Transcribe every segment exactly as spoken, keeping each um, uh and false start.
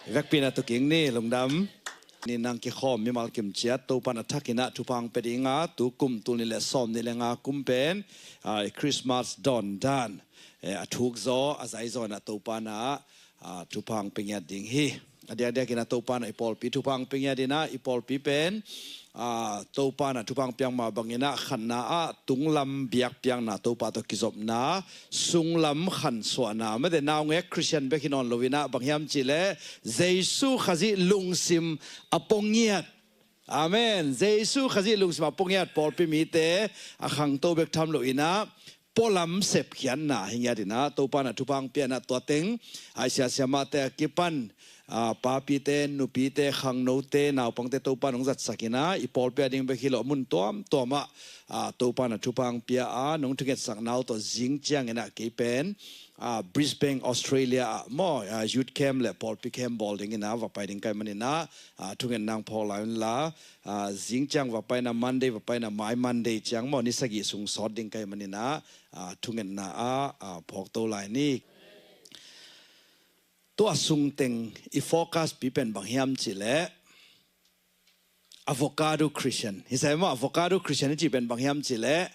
Vekpi-in ah tuking ni, lungdam. Ni nang kikhawm mimal kimciat Topa'n a thakin ah thupha hong pia ding a, tu kum tul nih le sawm nih le nga kum pen, ah, Christmas dawn dan, eh, a thuk zaw, a zai zaw in ah Topa'n ah, ah, thupha hong pia ngiat ding hi. A diakdiakin ah Topa'n ah i pawlpi thupha hong pia ngiat in ah, i pawlpi pen, ah, Topa'n ah thupha hong piak mah bangin ah, khatna ah tunglam biakpiakna, Topa tawh kizopna, sunglam khansuahna, mate, naungek Khristian bek hi nawn lo in ah, bang hiam cih leh Jesu Khazih lungsim a pua ngiat. Amen. Jesu Khazih lungsim a pua ngiat, pawlpi mite a khangto bek tham lo in ah, pualam sepkhiatna hi ngiat in ah, Topa'n ah thupha hong pia in ah, tua teng, ah, siasia mahte a kipan, ah, papite, nupite, khangnote, naupangte Topa'n hong zatsak in ah, i pawlpi ading bek hi lo, mun tuamtuam ah, ah, Topa'n ah thupha hong pia a, nong thungetsakna uh tawh zing ciangin ah kei pen, ah, Brisbane, Australia ah maw, ah, youth camp le pawlpi camp bawl dingin ah va pai ding ka hih manin ah, ah, thungetna hong phawk lai un la, ah, zing ciang va pai in ah, Monday va pai in ah, mai Monday ciang maw, ni sagih sung sawt ding ka hih manin ah, ah, thungetna ah, ah, phawkto lai ni. Tua sung teng i focus pi pen bang hiam cih leh, avocado Christian. Hi sai maw, avocado Christian i cih pen bang hiam cih leh,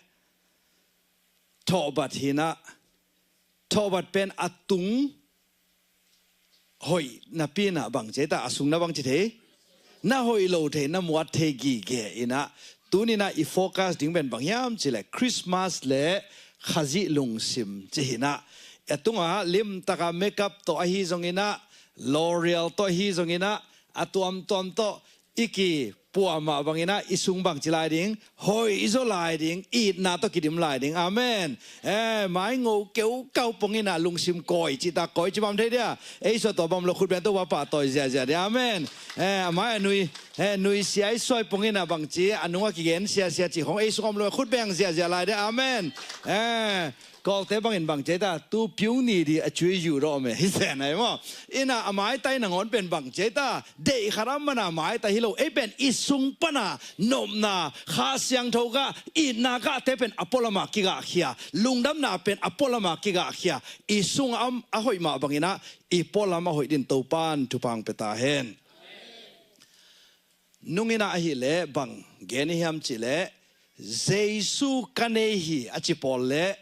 thawhbat hi in ah, thawhbat pen a tung hoih napi in ah bang ci ta, a sung na bang ci thei, na hoih lo thei, na muat thei gige in ah, tuni in ah i focus ding pen bang hiam cih leh Christmas le Khazih lungsim ci hi in ah. A tungah limtak a makeup tawh ahi zongin ah, L'Oreal tawh ahi zongin ah, a tuamtuam tawh i kipua mah bangin ah, i sung bang ci lai ding, hoih zaw lai ding, itna tawh kidim lai ding. Amen. Eh, mai ngo keukau pongin ah lungsim kawi ci ta, kawi ci bang thei dia. Ei suah tua bang lo, khut beng, Topa pahtawi ziazia dia. Amen. Eh, mai a nui, eh, nuisia i suai pongin ah bang ci, a nung a kigen siasia ci khong ei sung om lo, khut beng ziazia lai dia. Amen. Eh, Kawlte bangin bang ci ta, tu piu ni di a cui yu rawh me, hi zen ai maw. In ah a maitai nangawn pen bang ci ta, deih khat a man a maitai hi lo, ei pen i sung pan a nopna, Kha Siangtho gah, itna gahte pen a pualam ah kigahkhia, lungdamna pen a pualam ah kigahkhia, i sung a om a hoih mah bangin ah, i pualam a hoih dingin Topa'n thupha hong pia ta hen. Nung in ah ahih leh bang gen i hiam cih leh, Jesu ka nei hi a ci pawl leh,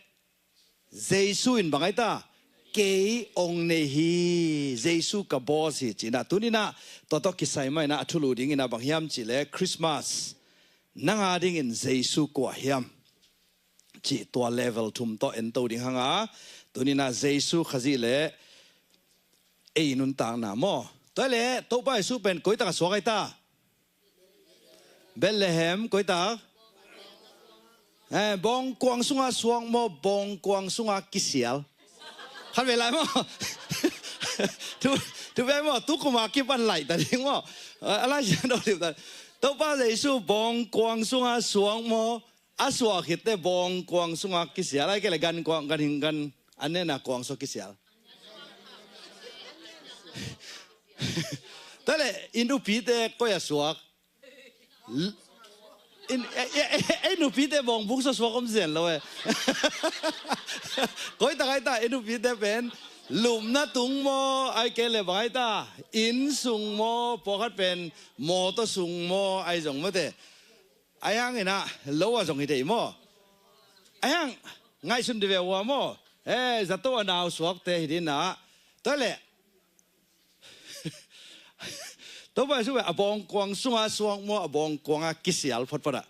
Jesu in bang ai ta, kei hong nei hi, Jesu ka boss hi ci in ah, tuni in ah tua tawh kisai mah in ah a thulu dingin ah bang hiam cih leh, Christmas nang a dingin Jesu kua hiam cih tua level thum tawh ento ding hang a, tuni in ah Jesu Khazih le ei nuntakna maw. Tua leh Topa Jesu pen koi tak a suak ai ta? Bethlehem, koi tak? Eh, bawngkuang sungah suak maw, bawngkuang sungah kisial? Khat vei lai maw. Tu, tu vei maw, tu kum a kipan laih ta ding maw. Eh, a Lai Siangtho lim ta. Topa Jesu bawngkuang sungah suak maw, a suak khit teh bawngkuang sungah kisial, ahih kei leh gankuang, ganhing, gan, an nena kuang sungah kisial. Tua leh i nupite koi ah suak? L-, in, e, e, e, e, nupite bawngbuk sungah suak om zen lo e. Koi tak ai ta, i nupite pen lupna tung maw, ahih kei leh bang ai ta, inn sung maw, pawlkhat pen mawtaw sung maw, ahi zong mate. Ahi hangin ah, lo ah zong hi thei maw. Ahi hang, ngaihsun dih ve ua maw. Eh, zato a nau suakte hi ding ah. Tua leh. Topa Jesu a bawngkuang sungah suak maw, a bawngkuang ah kisial photphot ah.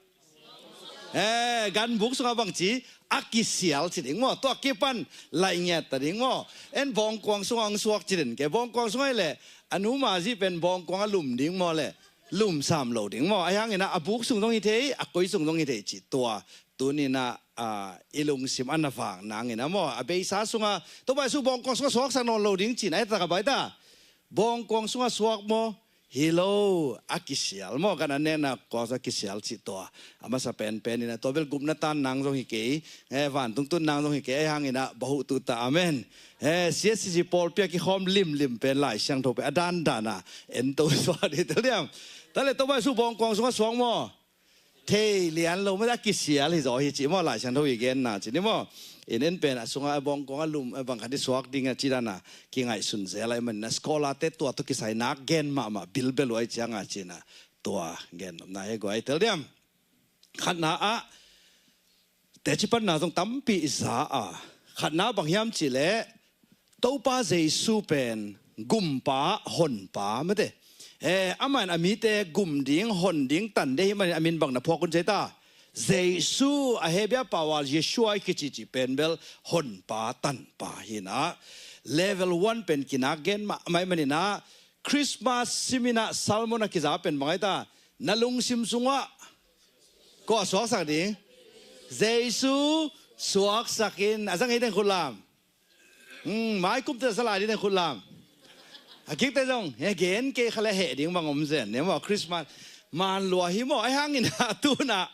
Eh, ganbuk sungah bang ci, a kisial ci ding maw. Tua kipan, laih ngiat ta ding maw. En bawngkuang sungah hong suak ci den ke. Bawngkuang sungah hi leh, a nu ma zi pen bawngkuang ah lum ding maw leh. Lum sam lo ding maw. Ahi hangin ah, a buk sung zong hi thei, a koi sung zong hi thei cih tua. Tuni in ah, ah, i lungsim a na vak nangin ah maw. A beisa sungah, Topa Jesu bawngkuang sungah suaksak nawn lo ding ci-in ah, a tak a bai ta. Bawngkuang sungah suak maw. Hi lo, a kisial maw. Gan an nena kuang sungah kisial cih tua. A masa penpen in ah, tua bel gupna tan nang zong hi kei. Eh, vantung tun nang zong hi kei. Ahi hangin ah, bahuh tu ta. Amen. Eh, C S C C pawlpi ah kikhawm limlim pen Lai Siangtho pen a dandan a ento suak ding tel diam. Tua leh Topa Jesu bawngkuang sungah suak maw. Thei lian lo mah, a kisial hi zaw hi ci maw, Lai Siangtho i genna ci ni maw. In en pen a sungah a bawngkong a lum a bang khat i suak ding a ci dan a kingaihsun zel ahih manin a scholar te tua tawh kisai nak gen mahmah bilbel uh ahih ciangin a ci-in a tua gen nopna hi guai, tel diam. Khatna ah teci panna zong tampi i za a, khatna bang hiam cih leh Topa Jesu pen gumpa, honpa mate. Eh, amah in a mite gum ding, hon ding, tan ding ahih manin a min bang na phuak un ci ei ta. Jesu, a Hebrew pau ah Yeshua i kici cih pen bel honpa, tanpa hi-in a, level one pen kinak gen mahmah ahih manin a, Christmas sim in a sermon a kiza pen bang ei ta, na lungsim sungah kua suaksak ding? Jesu suaksak in. A za ngei teng khut lam. Hmm, mai kum teh a za lai ding teng khut lam. A kik teh zong he gen kei kha leh heh ding bang om zen ne maw, Christmas man lua hi maw. Ahih hangin a tu-in a,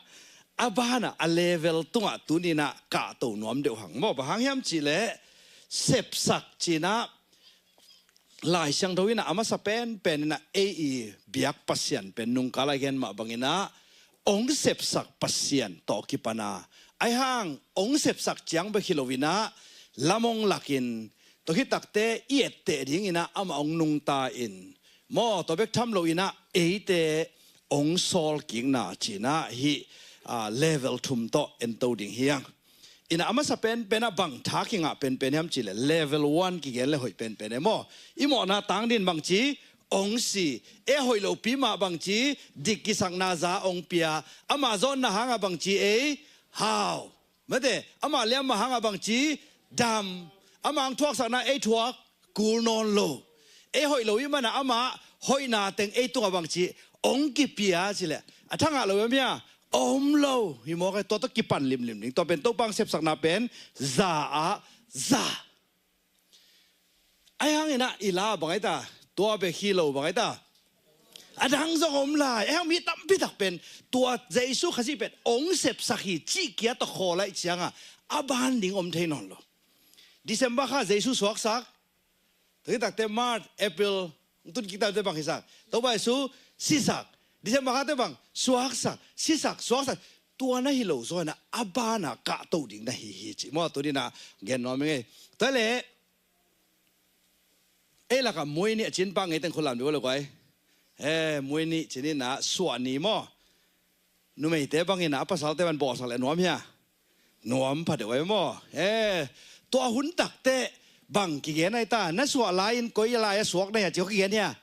a ban ah a level tungah tuni-in a kahto nuam deuh hang maw. Bang hang hiam cih leh sepsak ci-in a Lai Siangtho in a, a masa penpen in a, ei i biak Pasian pen nungkal a i gen mah bangin a, hong sepsak Pasian tawh kipan a, ahih hang hong sepsak ciang bek hi lo-in a, lam hong lak in, tua khit takteh i etteh dingin a amah hong nungta in, maw, tua bek tham lo-in a eite hong sawlkikna ci-in a hih, ah, level thum tawh ento ding hi hang. In a, a masa penpen a bang tha kingah penpen hiam cih leh level one kigen leh hoih penpen e maw. I mawhna tang ding bangci, hong si. E, hoih lopi mah bangci, dik kisakna za hong pia. Amah zawtna hangah bangci, ei hau. Mate, amah liamma hangah bangci, dam. Amah hong thuaksakna ei thuak kul nawn lo. Ei hoih lo ahih manin a amah hoihna teng ei tungah bangci hong kipia cih leh a thangah lo hiam hia? Om lo hi mawk e. Tua tawh kipan limlim ding. Tua pen Topa hong sepsakna pen za ah za. Ahih hangin a i la bang ei ta, tua bek hi lo bang ei ta, a dang zong om lai. Ahih hang mi tampi tak pen tua Jesu Khazih pen hong sepsak hi cih kia tawh khawl ahih ciangin a ban ding om thei nawn lo. December kha Jesu suaksak. Tua khit takteh March, April, hong tun kik takteh bang hisak? Topa Jesu sisak. December kha teh bang? Suaksak, sisak, suaksak. Tua na hi lo zaw in a, a ban ah kahto ding na hi hi cih maw, tuni-in a gen nuam ing ei. Tua leh ei lakah muaini a cin pah ngei teng khut lam dih vo le guai. Eh, muaini cin in a suah ni maw. Numeite bangin a pasalte bang bawlsak leh nuam hia? Nuam pha deuh ei maw. Eh, tua hun takteh bang kigen ei ta, na suah lai-in koi lai a suak na hia cih kigen hia?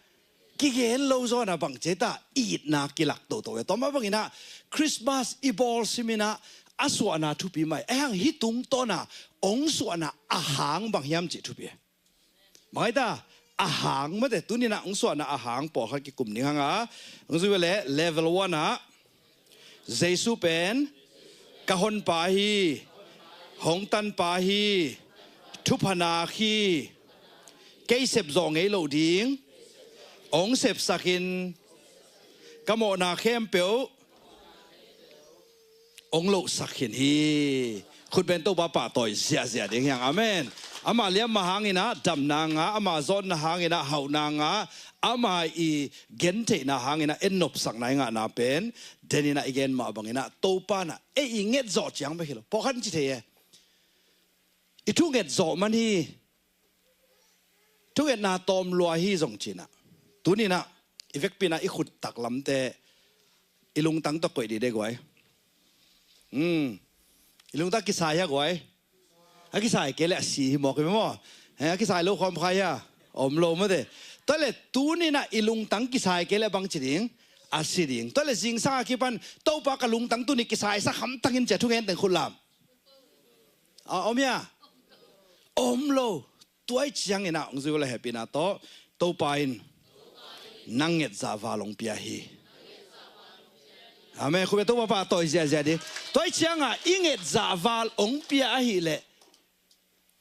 Kigen lo zaw in a bang ci ei ta, itna kilak toto e. Tua mah bangin a Christmas i bawl sim in a, a suahna thupi mai. Ahih hang hih tungtawn a hong suahna a hang bang hiam cih thupi e. Bang ei ta, a hang mate, tuni-in a hong suahna a hang pawlkhat kikum ding hang a, hong zui ve leh level one ah Jesu pen ka honpa hi, hong tanpa hi, thupha nak hi, kei sep zawh ngei loh ding, hong sepsak in, ka mawhna khempeuh hong lohsak khin hi. Khutbeng Topa pahtawi ziahziah ding hi hang. Amen. Ama liamma hangin a damna ngah, ama zawtna hangin a hauhna ngah, ama i gentheihna hangin a en nopsakna i ngahna pen den in a i gen mah bangin a Topa in a ei i nget zawh ciang bek hi lo. Pawlkhat in ci thei e, i thunget zawh man hi. Thungetna tawm lua hi zong ci in a, tuni-in a i vekpi in a i khut taklamte i lungtang tawh koih dih de guai. Hmm. I lungtang kisai hia guai? A kisai kei leh a si hi mawk hi maw. Eh, a kisai lo khawm kha hia? Om lo mate. Tua leh tuni-in a i lungtang kisai kei leh bang ci ding? A si ding. Tua leh zingsang a kipan Topa ka lungtang tuni kisaisak hamtang in ci a thungen teng khut lam. A om hia? Om lo. Tua ahih ciangin a hong zui vo le hehpihna tawh, Topa in nang ngetzah val hong pia hi. Amen. Khutbeng Topa pahtawi ziahziah dih. Tua ahih ciangin a i ngetzah val hong pia ahih leh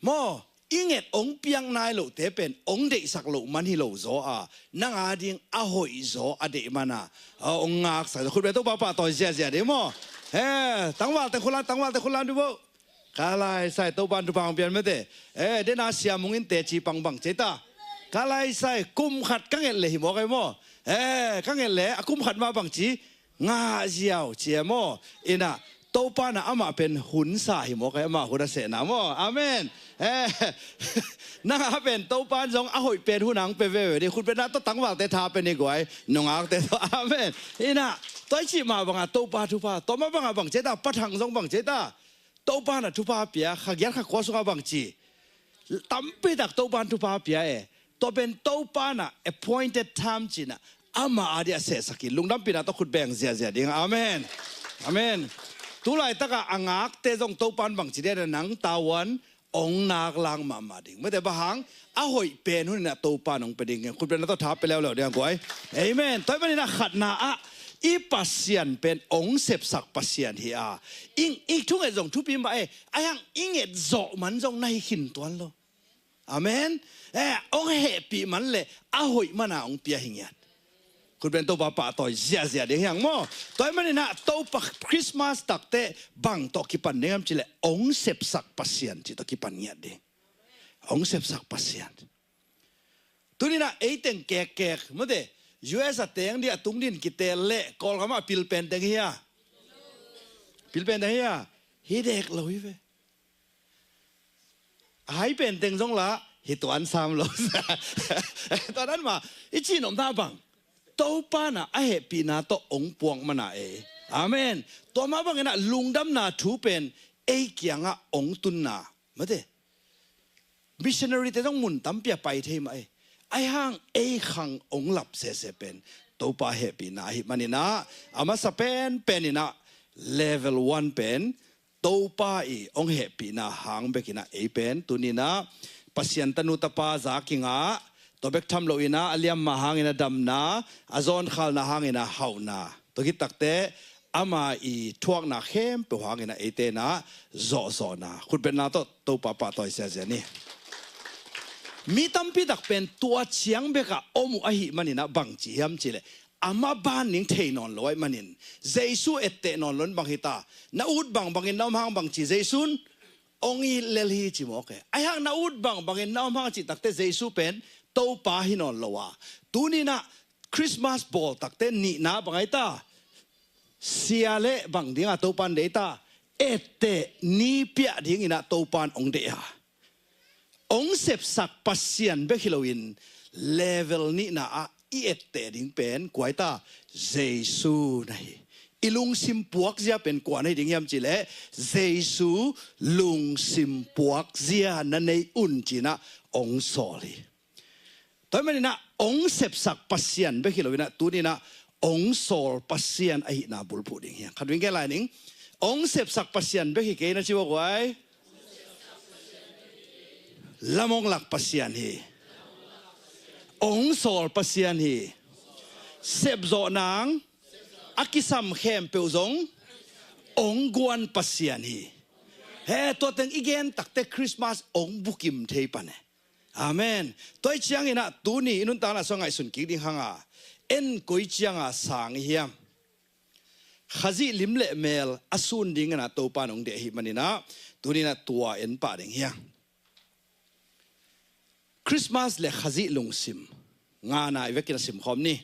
maw, i nget hong piak nai lohte pen hong deihsak loh man hi lo zaw a, nang a ding a hoih zaw a deih man a, a hong ngaksak. Khutbeng Topa pahtawi ziahziah dih maw. He, tangvalte khut lam, tangvalte khut lam dih vo. Ka lai sai, Topa in thupha hong pia in mate. Eh, den a Sia Mung in teci pang bang ci ei ta. Ka lai sai, kum khat ka nget leh hi mawk ei maw. Eh, ka nget leh a kum khat mah bang ci, ngah ziau ci ei maw. In a, Topa na amah pen hun sa hi mawk a, amah hun a sehna maw. Amen. Eh, nang a pen Topa in zong a hoih pen hun ang pe veve ding. Khutbetna tawh tangvalte tha pe ni guai. Nungakte tawh. Amen. Ina, tua i cih mah banga Topa thupha. Tua mah banga bang ci ta, Pa Thang zong bang ci ta. Topa na thupha pia, kha giat kha kua sungah bang ci. Tampi tak Topa in thupha pia e. Tua pen Topa na appointed time cina ama a dia sehsak hi. Lungdampina tawh khut beng ziazia ding. Amen. Amen. Tulaitaka a ngakte zong Topa in bang ci dia nang tavuan ong nak lang mahmah ding. Mate bang hang a hoih pen hun ina Topa nong pe ding. Khut beng na tawh tha pe leuleu ding a guai. Amen. Tua i manina khatna ah i Pasian pen ong sepsak Pasian hi a. Ing, ing thunget zong thupi mah e. Ai hang i nget zawh man zong na hi khin tuan lo. Amen. Eh, ong hehpih man le a hoih mana ong pia hi ngiat. Khut beng Topa pahtawi ziazia ding hiang maw. Tua i manina Topa Christmas takte bang tawh kipan ding am ci le ong sepsak Pasian ci tawh kipan ngiat ding. Ong sepsak Pasian. Tunina eiteng kekkek mate U S a teng dia tung din kitel le Kawlgam a pil pen teng hi a. Pil pen teng hi a. Hi dek lo hi ve. A hai pen teng zong la hi tuan sam lo. Tua dan mah i cih nopna bang Topa na a hehpihna tawh ong puak mana e. Amen. Tua mah bangina lungdamna thu pen ei kiangah ong tunna mate. Missionary te zong mun tampi a pai thei mah e. Ai hang ei khang ong lap sese pen Topa hehpihna ahi manina a masa pen penina level one pen Topa i ong hehpihna hang bekina ei pen tunina Pasian tanu tapa za kingah tua bek tham lo ina a liamma hangina damna a zawnkhalna hangina hauhna tua kitakte ama i thuakna khempeuh hangina eitena zawhzawhna khutbetna tawh Topa pahtawi siasia ni. Mi tampi tak pen tua ciang beka om uh ahi manina bangci hiam cile ama ban ning thei nawn lo ahi manin Jesu etteh nawn lo in bang hita. Na ut bangbangin na om hang bangci Jesun ong it lel hi ci mawk e. Ahi hang na ut bangbangin na om hang cih takte Jesu pen Topa hi nawn lo a. Tunina Christmas bawl takte nihna bang ahi ta. Sia le bang dinga Topan deih ta. Etteh ni piah dingina Topan ong deih a. Ong sepsak Pasian bek hi loin level nihna ah i etteh ding pen kua ahi ta Jesu na hi. I lungsim puakzia pen kua na hi ding hiam cile Jesu lungsim puakzia na nei un cina ong sawl hi. Tua hi manina ong sepsak Pasian bek hi loina tunina ong sawl Pasian ahihna bulphuh ding hi. Khat vingke lai ning ong sepsak Pasian bek hi kei na ci bawk uai. Lam ong lak Pasian hi. Ong sawl Pasian hi. Sepzawh nang a kisam khempeuh zong ong guan Pasian hi. He tua teng i gen takte Christmas ong bukim thei pan e. Amen. Tua i ciangina tuni i nuntakna sua ngaihsun kik ding hanga en koi cianga sang i hiam? Khazih lim le mel a sun dingina Topa nong deh ahi manina tunina tua en pah ding hiam? Christmas le Khazih lungsim ngana i vekin a simkhawm ni.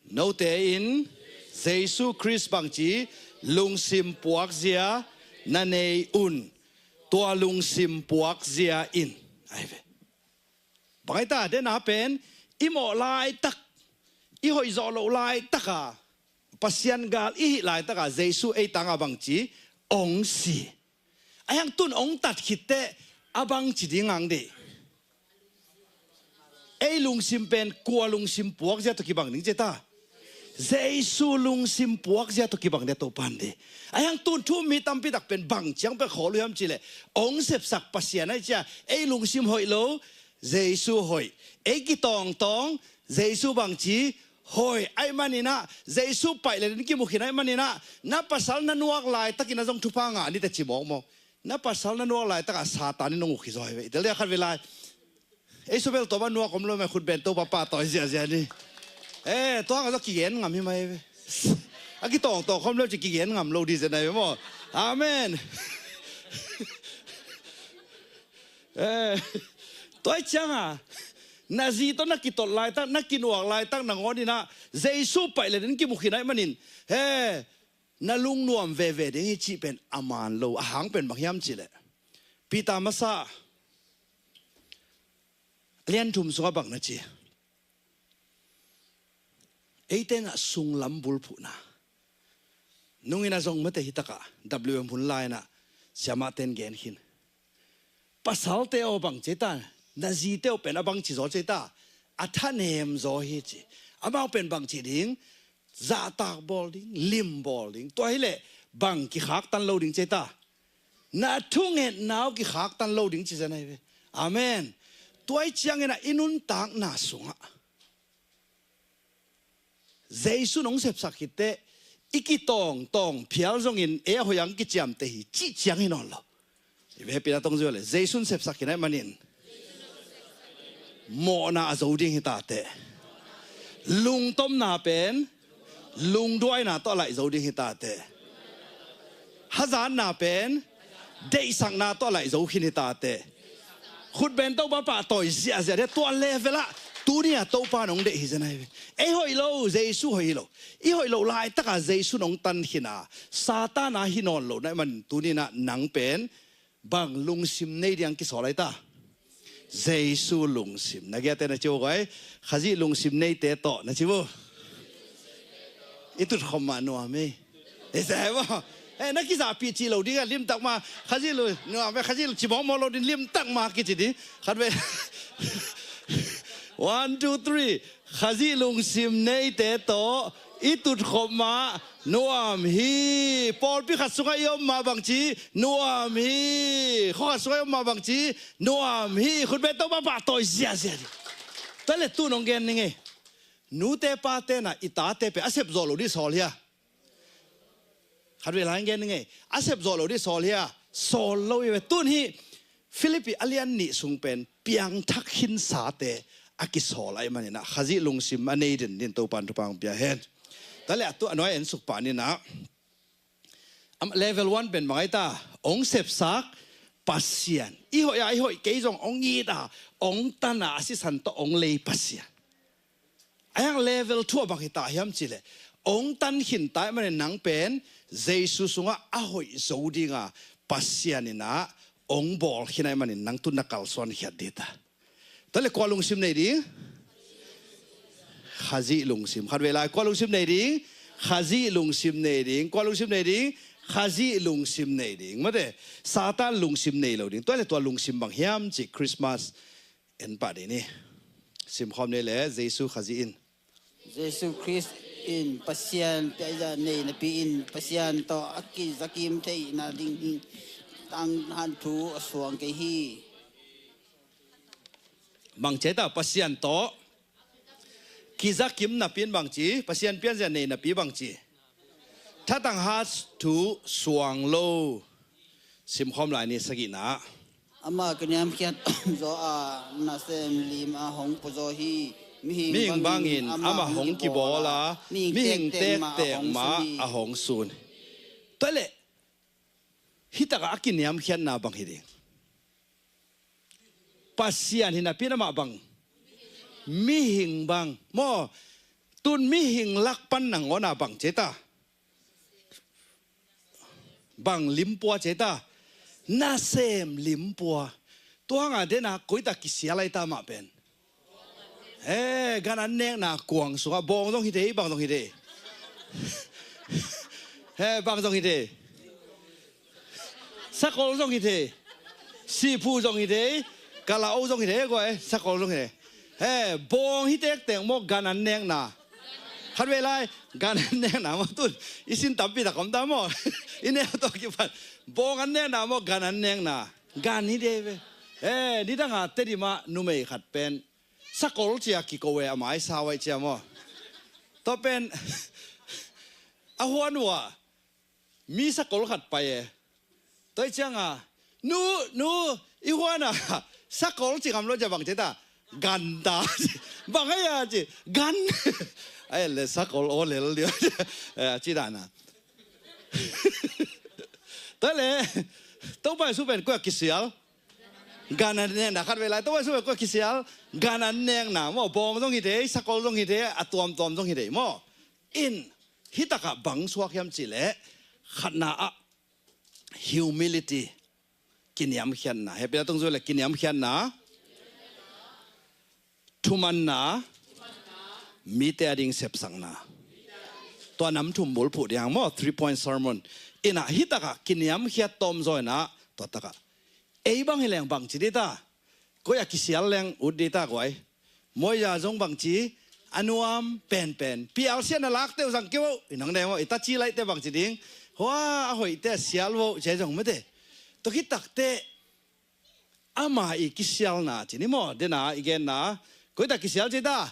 Note in Jesu Khrist bangci lungsim puakzia na nei un. Tua lungsim puakzia in ahi ve. Bang ahi ta dena pen i mawh laitak i hoih zawh loh laitaka Pasian gal i hih laitaka Jesu ei tanga bangci ong si. Ahi hang tun ong tat khitte a bangci ding ang dih. Ei lungsim pen kua lungsim puakzia tawh kibang ding ci ta. Jesu lungsim puakzia tawh kibang ding a Topan dih. Ahi hang tun thu mi tampi tak pen bang ciang pen khawl uh hiam cile ong sepsak Pasian ahi cia ei lungsim hoih lo Jesu hoih. Ei kitawngtawng Jesu bangci hoih ahi manina Jesu paih le din kimukhin ahi manina na pasal na nuak laitakina zong thupha ngah ni te ci mawkmawk. Na pasal na nuak laitaka Satan in nong ukhi zaw hi ve. I tel dia khat ve lai. Ei subel tawh ba nuak om lo me khut ben Topa pahtawi ziazia ni. Eh, tua hanga zaw kigen ngam hi mai ve. A kitawngtawng khawm lo ci kigen ngam lo di zia nai ve maw. Amen. Eh, tua i cianga na zi tawh na kitot laitak na kinuak laitak nangawnina Jesu paih le din kimukhin ahi manin he na lungnuam veve ding hi cih pen a man lo. A hang pen bang hiam cih leh, Peter masa lian thum sungah bang na ci? Eite in ah sunglam bulphuhna nungin a zong mate hi takah W M hun lai-in ah siamahte in gen khin. Pasalte aw bang ci ta, na zite aw pen a bang ci zaw ci ta, a thanem zaw hi ci. Amau pen bang ci ding, zahtak bawl ding, lim bawl ding. Tua hileh bang kikhaktan lo ding ci ta, na thungetna uh kikhaktan lo ding ci zen ahi ve. Amen. Tua hi ciangin ah i nuntakna sungah Jesu nong sepsak khit teh i kitawngtawng phial zongin e a hoih ang kiciamteh hi cih ciang hi nawn lo. I vepina tong zui le Jesu in sepsak khin ahih manin mawhna a zo ding hi ta teh. Lungtomna pen lungduaina tawh a laih zo ding hi ta teh. Hazatna pen deihsakna tawh a laih zo khin hi ta teh. Khutben Topa pahtawi ziahziah ding, tua level ah tuni a Topa nong deih hi zen ahi ve. Ei hoih lo, Jesu hoih hi lo. I hoih loh laitakah Jesu nong tan khin a, Satan a hi nawn lo na hih manin tuni in ah nang pen bang lungsim nei ding kisawl lai ta? Jesu lungsim. Na giate na ci uh koi, Khazih lungsim neite tawh na ci uh. I tutkhop mah nuam hi. I sa hi maw? Eh, na kizahpih cih lo ding a limtak ma. Khazih lung nuam hi, Khazih lung ci mawkmawk lo ding limtak ma kici ding. Khat vei. One, two, three. Khazih lungsim neite tawh i tutkhop mah nuam hi. Pawlpi khat sungah i om mah bangci nuam hi. Khua khat sungah i om mah bangci nuam hi. Khutbeng Topa pahtawi ziahziah ding. Tua le tu nong gen ning ei. Nute pate na i tate pen a sep zawh lo ding sawl hia? Khat vei lai gen ning ei. A sep zawh lo ding sawl hia? Sawl lo hi ve. Tun hi Philippi a lian nih sung pen piangthak khinsate a kisawl ahih manin ah Khazih lungsim a nei den din Topan thupha hong pia hen. Tua le a tu a nuai en suk pah ning ah. Am, level one pen bang ai ta? Hong sepsak Pasian. I hoih a, i hoih kei zong hong it a, hong tan a, a sisan tawh hong lei Pasian. A hiang level two a bang hi ta hiam cih leh, hong tan khin ta ahih manin nang pen Jesu sungah a hoih zo ding a, Pasian in ah hong bawl khin ahih manin nang tun na kalsuan khiat ding ta. Tua le kua lungsim nei ding? Khazih lungsim. Khat vei lai, kua lungsim nei ding? Khazih lungsim nei ding. Kua lungsim nei ding? Khazih lungsim nei ding. Mate, Satan lungsim nei lo ding. Tua le tua lungsim bang hiam cih Christmas en pah ding ni. Simkhawm ni le, Jesu Khazih in. Jesu Khrist in Pasian piaizah nei napi in Pasian tawh a kizakim theihna ding in tanghan thu a suang kei hi. Bang ci ai ta, Pasian tawh kizakim napi in bang ci, Pasian pianzia nei napi bang ci. Thatang hat thu suang lo. Simkhawm lai ni, sagihna. Amah kiniamkhiat zaw a, nasem lim a hong pua zaw hi. Mihing bangin amah hong kibawl a, mihing tektek mah a hong sun hi. Tua le, hi takah a kiniamkhiatna bang hi ding? Pasian hi napi in amah bang? Mihing bang. Maw, tun mihing lak pan nangawn a bang ci ai ta? Bang limpua ci ai ta? Nasem limpua. Tua hang a den a koi tak kisial ai ta amah pen? He, gan an nekna kuang sungah bawng zong hi thei, bang zong hi thei. He, bang zong hi thei. Sakol zong hi thei. Sihphu zong hi thei. Kala-o zong hi thei, guai, sakol zong hi thei. He, bawng hi tektek maw, gan an nekna? Khat vei lai, gan an nekna maw, tun i sin tampi tak om ta maw? I neu tawh kipan. Bawng an nekna maw, gan an nekna? Gan hi thei ve. He, nidang a Tedim ah numei khat pen sakol ci a kiko e, a mai sau ai ci a maw. Tua pen a huan uh ah mi sakol khat pai e. Tua hi ciang a, nu, nu, i huan a sakol ci ngam lo ci a, bang ci ai ta? Gan ta. Bang ai a ci, gan. Ai le sakol aw lel dia. Eh, ci dan a. Tua le, Topa Jesu pen kua kisial? Gan an nekna. Khat vei lai, Topa Jesu pen kua kisial? Gan an nekna maw, bawng zong hi thei, sakol zong hi thei, a tuamtuam zong hi thei maw. In, hi takah bang suak hiam cih leh, Khatna ah humility, kiniamkhiatna. Hehpihna tungzui le kiniamkhiatna, thumanna, mite ading sepsakna. Tua nam thum bulphuh ding hang maw, three point sermon. Inah hitakah kiniamkhiat tawmzaw inah tua takah ei bang hileng bangci dita, koi a kisial leng ut dita guai. Moiza zong bangci a nuam penpen. Pialsian a lakte uh zang keu oh, i nang deng oh, i taci laihte bangci ding. Hua a hoihte a sial uh cia zong mate. Tua kitakte ama i kisialna ci ni maw, dena i genna. Koita kisial ci ta?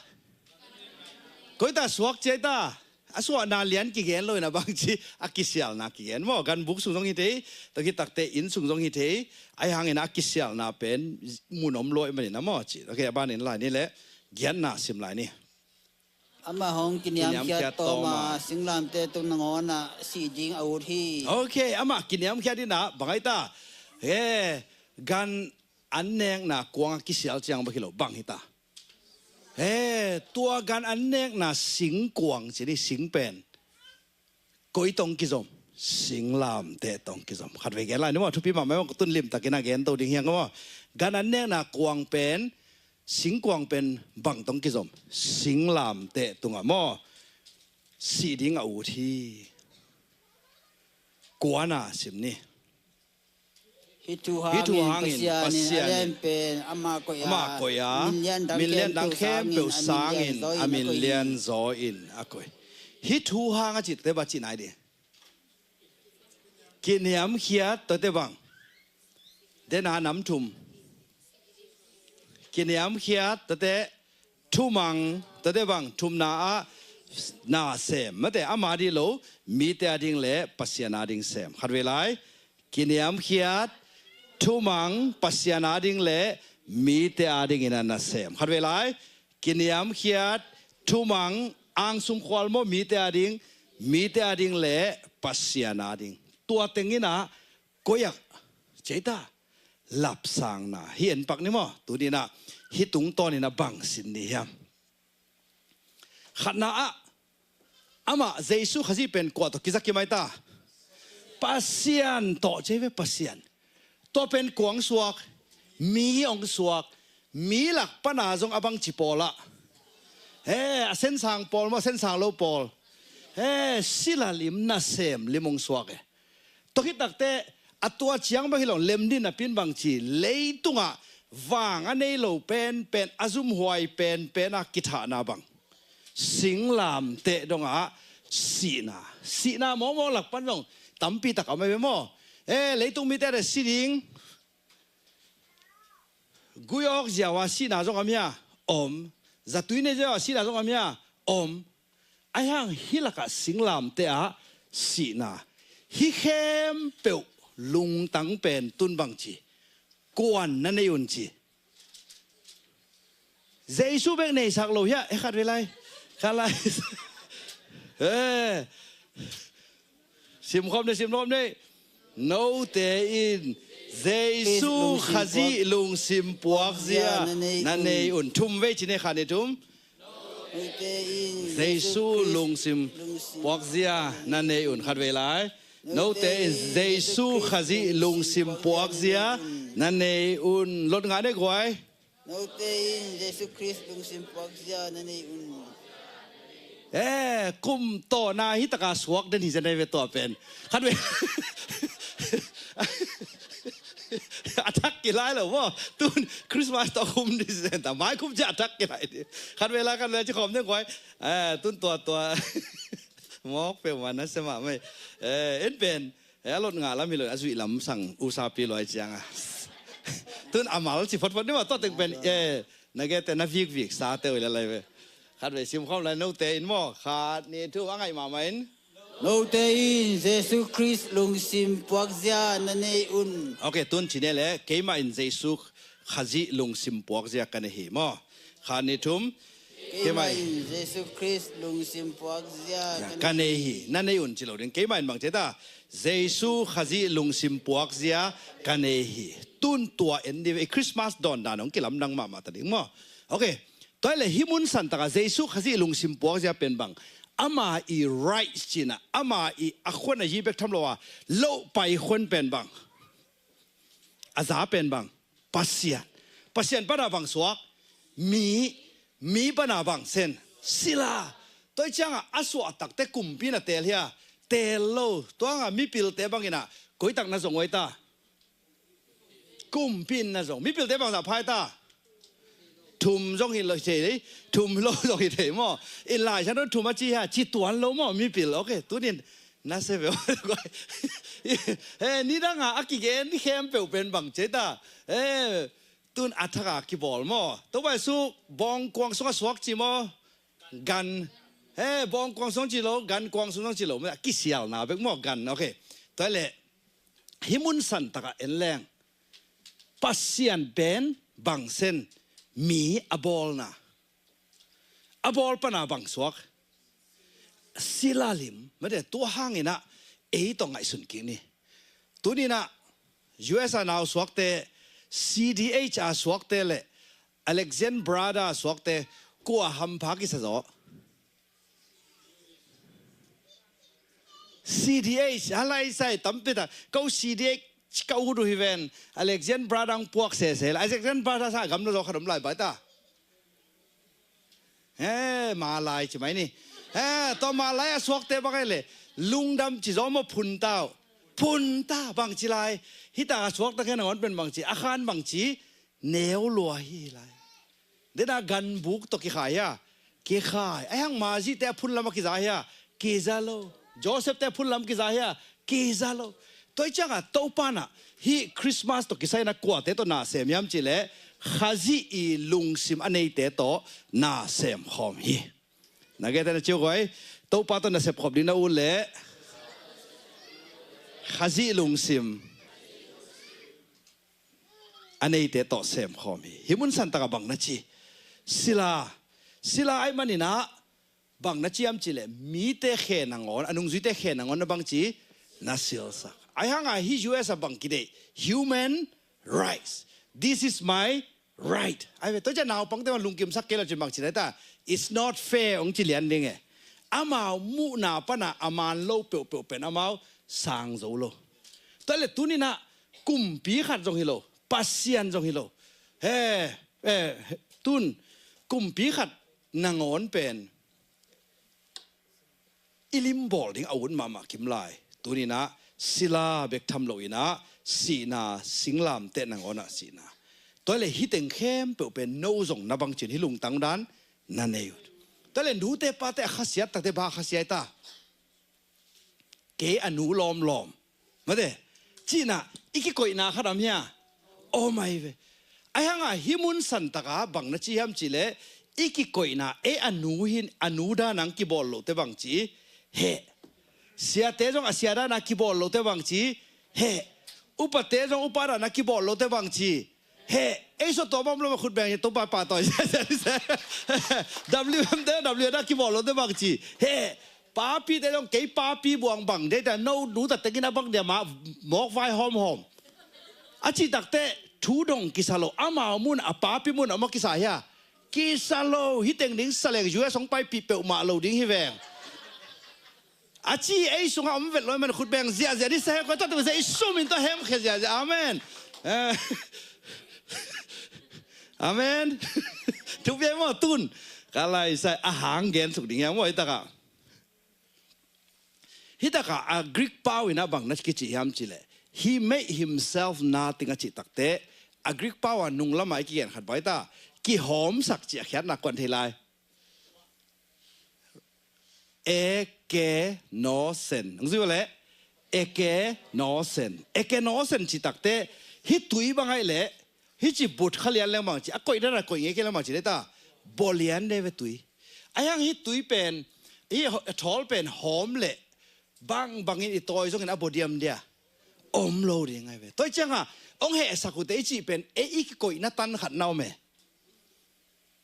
Koita suak ci ta? A suahna lian kigen lo ina bangci a kisialna kigen maw. Ganbuk sung zong hi thei, tua kitakte inn sung zong hi thei. Ai hangin a kisialna pen mun om luai manina maw ci. Ok, a banin lai ni le giatna sim lai ni. Amah hong kiniamkhiat tawma singlamte tung nangawnah sih ding a ut hi. Ok, amah kiniamkhiat inah bang ai ta? He, gan an nekna kuanga kisial ciang bang hi lo, bang hi ta? He, tua gan an nekna singkuang ci ni, sing pen koi tong kizom, singlamte tong kizom. Khatvei gen lai ni maw, thupi mahmah maw, tun limtakin a gen to ding hiang maw. Gan an nekna kuang pen, singkuang pen bang tong kizom, singlamte tungah maw, sih ding a ut hi. Kuana sim ni. Hih thu hangin Pasian in a lianpen amah koih a, min lian dang khempeuh sangin a min lian zaw in a koih. Hih thu hang a cihte bang cih nai ding? Kiniamkhiat, tuate bang? Dena nam thum. Kiniamkhiat, tuate thumang, tuate bang? Thumna ah nasem, mate, ama dih lo, mite ading le Pasian ading sem. Khatvei lai. Kiniamkhiat, thumang, Pasian ading le mite adingin a nasem. Khatvei lai. Kiniamkhiat, thumang, angsung khual maw, mite ading, mite ading le Pasian ading. Tua teng inah koiah ceita lapsangna hi en pak ni maw. Tuninah hih tungtawninah bang sin ni hiam? Khatna ah amah Jesu Khazih pen kua tawh kizak kimai ta? Pasian tawh cei ve, Pasian. Tua pen kuang suak, mi ong suak, mi lak pana zong a bangci pawlah. He, a sensang pawl maw, a sensang lo pawl. He, sila lim nasem lim ong suak e. Tua khit takte a tua ciang bang hi lo, lemdin a pin bangci, leitungah vang a nei lo penpen, a zumhuai penpen a kithahna bang. Singlamteh dongah sihna. Sihna mawkmawk lak pan zong tampi tak a om ahi ve maw. Eh, leitung mite a si ding. Gui awk ziau a sihna zong om hia? Om. Zatui nei ziau a sihna zong om hia? Om. Ahi hang hih lakah singlamteh ah sihna. Hih khempeuh lungtang pen tun bangci, kuan na nei un ci. Jesu bek neisak lo hia? Eh, khat vei lai. Khat lai. Eh. Simkhawm ni, simkhawm ni. Note in Jesu Khazih lungsim puakzia na nei un. Thum vei ci ni, khat ni thum. Jesu lungsim puakzia na nei un. Khat vei lai. Note in Jesu Khazih lungsim puakzia na nei un. Lot ngah ne guai. Note in Jesu Khrist lungsim puakzia na nei un. Eh, kum tawna hi taka suak den hi zen ai ve tua pen. Khat vei. A thak kilai lo maw. Tun Christmas tawh kum ni zen ta. Mai kum cia a thak kilai ni. Khat vei lai, khat vei lai ci khawm den guai. Eh, tun tua tua. Mawk peuhmah na sia mahmah hi. Eh, en pen. Eh, a lot ngah lam hi lo, a zuih lam sang usapi luai cianga. Tun a mal ci photphot ni maw, tua teng pen, eh, na gete na vikvik sate uh lai lai ve. Khat vei simkhawm lai, note in maw, khat ni thum a ngaih mahmah in. Note in Jesu Khrist lungsim puakzia na nei un. Ok, tun ci ne le, keimah in Jesu Khazih lungsim puakzia ka nei hi maw. Khat ni thum. Keimah in Jesu Khrist lungsim puakzia ka nei hi. Na nei un ci lo ding. Keimah in bang ci ta? Jesu Khazih lungsim puakzia ka nei hi. Tun tua en ni ve, i Christmas dawn dan hong kilamdang mahmah ta ding maw. Ok. Tua le hih mun san taka Jesu Khazih lungsim puakzia pen bang. ama i right cihna, ama i a khuan a yi bek tham lo a, loh pai khuan pen bang? A za pen bang? Pasian. Pasian pana bang suak? Mi. Mi pana bang sen? Sila. Tua ciangah a suah takte kumpi na teel hia? Teel lo. Tuangah mipilte bangin ah koitak na zong uai ta? Kumpi in na zong. Mipilte bangzah phai ta? Thum zong hi lo thei, thum lo zong hi thei maw? In Lai Siangtho thum a ci hia? Ci tuan lo maw mipil? Ok, tunin na se ve. Eh, nidanga a kigen khempeuh pen bang ci ta? Eh, tun a thaka kibawl maw? Topa Jesu bawngkuang sungah suak ci maw? Gan. Eh, bawngkuang sung ci lo, gankuang sung ci lo. Kisialna bek maw? Gan, ok. Tua leh hih mun santakah en leng Pasian pen bang sen? Mi a bawlna. A bawl pana bang suak? Sila lim. Mate, tua hanginah ei tawh ngaihsun kik ni. Tuninah U S a nau suakte, C D H a suakte le Alexandra a suakte kua hampha kisa zaw? C D H, a lai sai tampi ta, ko C D H ka ut uh hi ven, Alexandra dang puak sese la, Alexandra sa gamla zaw khat om lai bai ta. He, malai ci mai ni. He, tua malai a suakte bang ai le, lungdam ci zaw maw phun ta uh. Phun ta bang ci lai, hita a suakte khen a ngon pen bang ci, a khan bang ci, neu lua hi lai. Dena ganbuk tawh kikhai hia? Kikhai. Ai hang Mazite a phunlam a kiza hia? Kiza lo. Joseph te a phunlam kiza hia? Kiza lo. Tua i ciangah Topa nah hih Christmas tawh kisai na kuate tawh na sem hiam cih leh Khazih i lungsim a neite tawh na sem khawm hi. Na gete na ciu koi. Topa tawh na sep khawm ding na ut leh Khazih lungsim a neite tawh sem khawm hi. Hih mun santakah bang na ci? Sila. Sila ai maninah bang na ci hiam cih leh mite khe nangawn, a nungzuite khe nangawn na bang ci? Na silsak. Ai hanga hih U S a bang kideih? Human rights. This is my right. Ai ve, tua ciah naupangte bang lungkimsak kei lo cin bang ci lai ta? It's not fair hong ci lian ding e. Amau muhna pana a man lo peuhpeuh pen amau sang zo lo. Tua le tuninah kumpi khat zong hi lo, Pasian zong hi lo. He, eh, tun kumpi khat nangawn pen i limbawl ding a ut mahmah kim lai. Tuninah sila bek tham loinah sihna, singlamteh nangawnah sihna. Tua le hih teng khempeuh pen no zong na bang cin hih lungtang dan na nei uh. Tua le nute pate a khasiat takte bang a khasiat ta? Kei a nu lawmlawm. Mate, cinah i kikoihna khat om hia? Om ai ve. Ai hanga hih mun santaka bang na ci hiam cih leh i kikoihna, ei a nu hin a nu dana kibawl lote bang ci? Heh. Siate zong a sia dana kibawl lote bang ci? Heh. Upate zong upa dana kibawl lote bang ci? He, ei sawt tua bawm lo ma khut beng hi, Topa pa tawi. W M te W da kibawl lote bang ci. He, papi te dong kei papi buang bang de ta, no nu ta tengin a bang dia ma mawk vai hawmhawm. A cih takte thu dong kisa lo, amau mun a papi mun a maw kisa hia? Kisa lo, hih teng ding sa leng U S hong paipih peuhmah lo ding hi veng. A ci ei sungah om vet lo man khut beng ziahziah ni sa he koi tate masa i sum in tua hem khe ziahziah. Amen. Eh. Amen. Thupi ei maw tun. Ka lai sai a hang gen suk ding hiam maw hih takah. Hih takah a Greek pau in a bang na kici hiam cih leh, he made himself nothing a cih takte, a Greek pau a nung lamah i kigen khat bai ta, kihawmsak cih a khiatna kuan thei lai. Ekenosen. Ang zui le? Ekenosen. Ekenosen cih takte, hih tui bang ai le, hih ci but kha lian leng bang ci, a koih dana koih ngei kei leng bang ci le ta, baw lian de ve tui. Ai hang hih tui pen, hih thawl pen hawm le, bang bangin i tawi zongin a baw diam dia. Om lo ding ai ve. Tua cianga, ong hehsak ute i cih pen, ei i kikoihna tan khat na om e.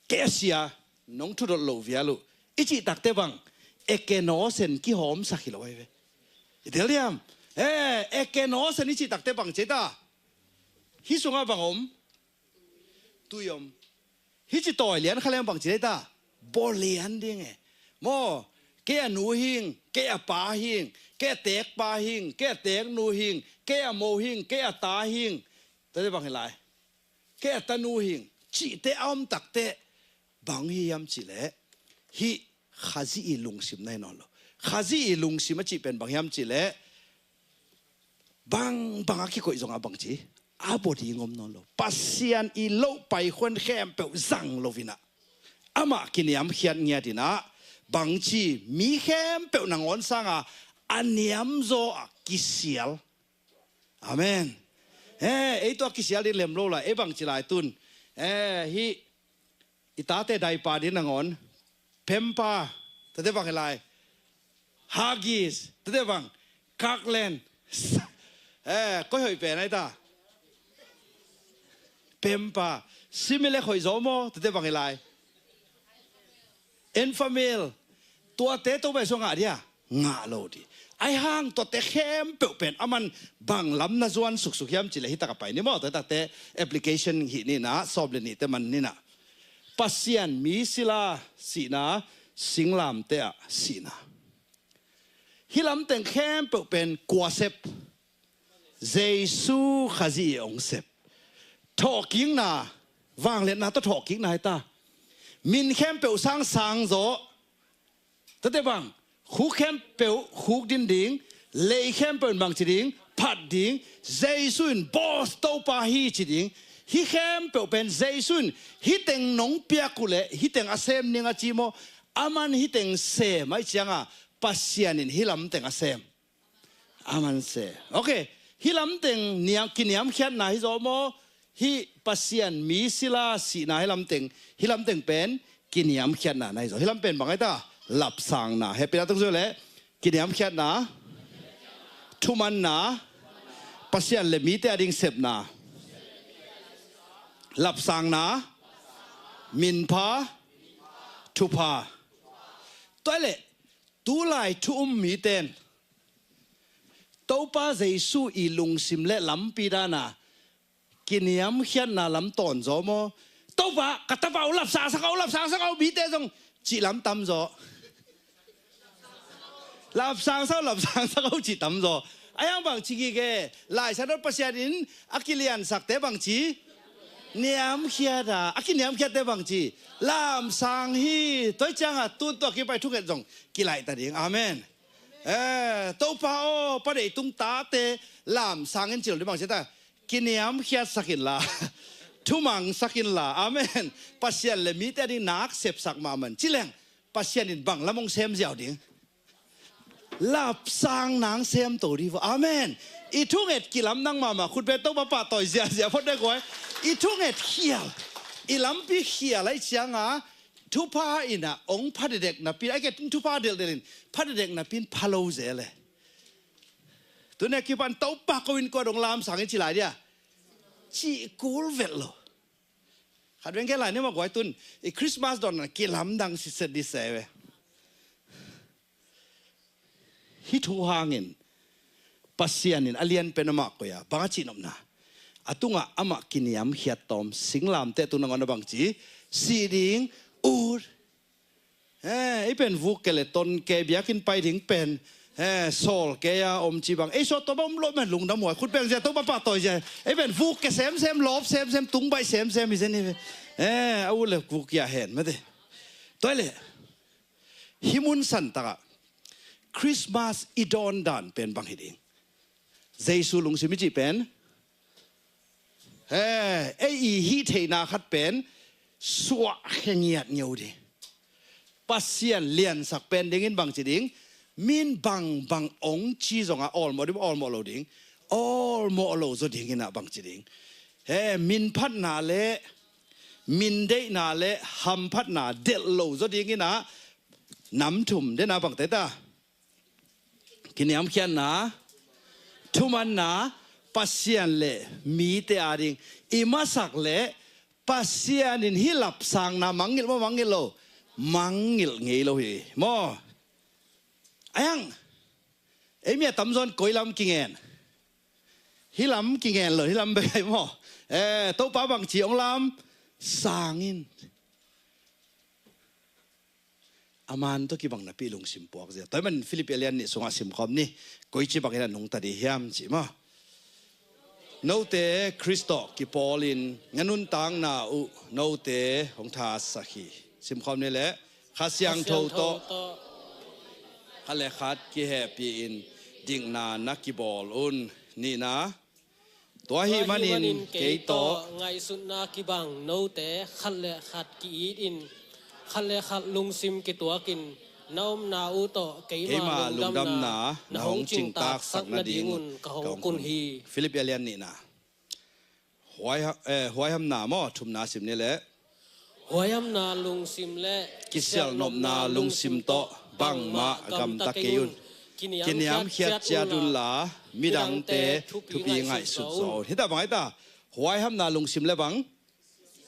Kei a sia, nong thudot lo vial uh. I cih takte bang, ekenosen kihawmsak hi lo ai ve. I tel diam? Eh, ekenosen i cih takte bang ci ta. Hih sungah bang om? Tui om. Hih ci tawi lian kha leng bang ci ta. Baw lian ding e. Maw, Kei a nu hing, kei a pa hing, kei a teek pa hing, kei a teek nu hing, kei a mo hing, kei a ta hing. Tate bang hi lai. Kei a tanu hing, cihte a om takte bang hi hiam cihleh, hih Khazih i lungsim na hi nawn lo. Khazih i lungsim a cih pen bang hiam cihleh, bang, bang a kikoih zongah bangci, a bawl ding om nawn lo. Pasian i loh pai khuan khempeuh zang lo inah, amah kiniamkhiat ngiat inah, bangci mi khempeuh nangawn sanga a niamzaw ah kisial. Amen. Eh, ei tua kisial ding lem lo lai, ei bangci lai tun. Eh, hih i tate daipa ding nangawn, Pamper, tate bang hi lai. Huggies, tate bang, Kirkland. Eh, koi hoih pen ai ta. Pamper, Similac hoih zaw maw, tate bang hi lai. Enfamil, tuate Topa Jesu ngah dia, ngah lo di. Ai hang tuate khempeuh pen aman bang lam na zuan suksuk hiam cihleh, hih tak a pai ni maw, tate takte application hih ni na, sawm le nihte man ni na. Pasian mi sila sihna, singlamteh ah sihna. Hih lamteng khempeuh pen kua sep? Jesu Khazih i hong sep. Thawhkikna, vangliatna tawh thawhkikna hi ta. Min khempeuh sang sang zaw. Tate bang, khuk khempeuh khuk din ding, lei khempeuh in bangci ding, phat ding, Jesu in boss Topa hi ci ding. Hih khempeuh pen Jesu in hih teng nong piak uh leh hih teng a sem ning a ci maw. Aman hih teng sem ahih cianga Pasian in hih lamteng a sem. Aman se. Ok. Hih lamteng niam, kiniamkhiatna hi zaw maw? Hih Pasian mi sila sihna hih lamteng, hih lamteng pen kiniamkhiatna na hi zaw. Hih lam pen bang ai ta? Lapsangna. Hehpihna tungzui leh kiniamkhiatna, thumanna, Pasian le mite ading sepna, lapsangna, minpha, thupha. Tua leh tulai thu um miten Topa Jesu i lungsim le lampi dana kiniamkhiatna lam tawn zaw maw? Topa, ka tapa uh lapsang sak uh, lapsang sak uh, mite zong cih lam tam zaw. Lapsang sak uh, lapsang sak uh cih tam zaw. A yang bangci gige, Lai Siangtho Pasian in a kiliansakte bangci niamkhiat a, a kiniamkhiatte bangci lamsang hi. Tua hi cianga tun tua kipai thunget zong kilaihta ding. Amen. Eh, Topa aw, pa deitung tate lamsang in ci lo ding bang ci ta. Kiniamkhiatsak inla, thumangsak inla. Amen. Pasian le mite ading nak sepsak mahmah in. Ci leng Pasian in bang lam hong sem ziau ding? Lapsang nang sem to ding vo. Amen. I thunget kilamdang mahmah, khutbet Topa pahtawi ziahziah phot dek uai. I thunget khial, i lampi khial ahih cianga thupha inah hong pha dekdek napi, a ke thupha delhdel in pha dekdek napi in pha lo zel e. Tuni a kipan Topa ko in kua dong lamsang in ci lai dia? Cih kul vet lo. Khat veng ke lai ni mah guai tun i Christmas dawnna kilamdang sitset dih se ve. Hih thu hangin Pasian in a lianpen amah koih a, bang a cihnopna? A tungah amah kiniamkhiat tawm, singlamteh tung nangawn a bangci si ding ut. Eh, ei pen vuk kei le ton kei, biakinn pai ding pen, eh, sawl kei a om ci bang. Ei sawt tawh bang om lo men lungdam huai, khut beng zia, Topa pahtawi zia. Ei pen vuk kei semsem, lawp semsem, tungbaih semsem hi zen hi ve. Eh, a u le vuk kia hen mate. Tua hi leh hih mun santakah Christmas i dawndan pen bang hi ding? Jesu lungsim i cih pen, he, ei i hih theihna khat pen suahkhia ngiatngiat ding. Pasian liansak pen dingin bangci ding? Min bangbang hong ci zongah awlmawh ding, awlmawh lo ding? Awlmawh lo zaw dingin ah bangci ding? He, minphatna le mindeihna le hamphatna delh lo zaw dingin ah nam thum den a bangte ta. Kiniamkhiatna, thumanna, Pasian le mite ading i masak le Pasian in hih lapsangna mangngilh maw, mangngilh lo? Mangngilh ngei lo hi maw? A yang, ei mi a tamzaw in koi lam kingen? Hih lam kingen lo, hih lam bek hi maw? Eh, Topa bangci hong lamsang in. A man tawh kibang napi lungsim puak zia. Tua ahih manin Philippi a lian nih sungah simkhawm ni. Koici bangin a nungta ding hiam cih maw? Note Khrist tawh kipawlin na nuntakna uh note hong thasak hi. Simkhawm ni leh, Kha Siangtho tawh khat le khat kihehpih in dikna na kibawl un. Nihna, tua ahih manin kei tawh ngaihsutna kibang note khat le khat ki-it in, khat le khat lungsim kituakin, na omna uh tawh keima lungdamna na hong cingtaksak nadingun ka hong kun hi. Philippi a lian nihna. Huai ha-, eh, huaihamna maw, thumna sim ni leh. Huaihamna lungsim le kisialhnopna lungsim tawh bangmah gamta kei un. Kiniamkhiat ciat unla, midangte thupi ngaihsut zaw un. Hita bang aita, huaihamna lungsim le bang,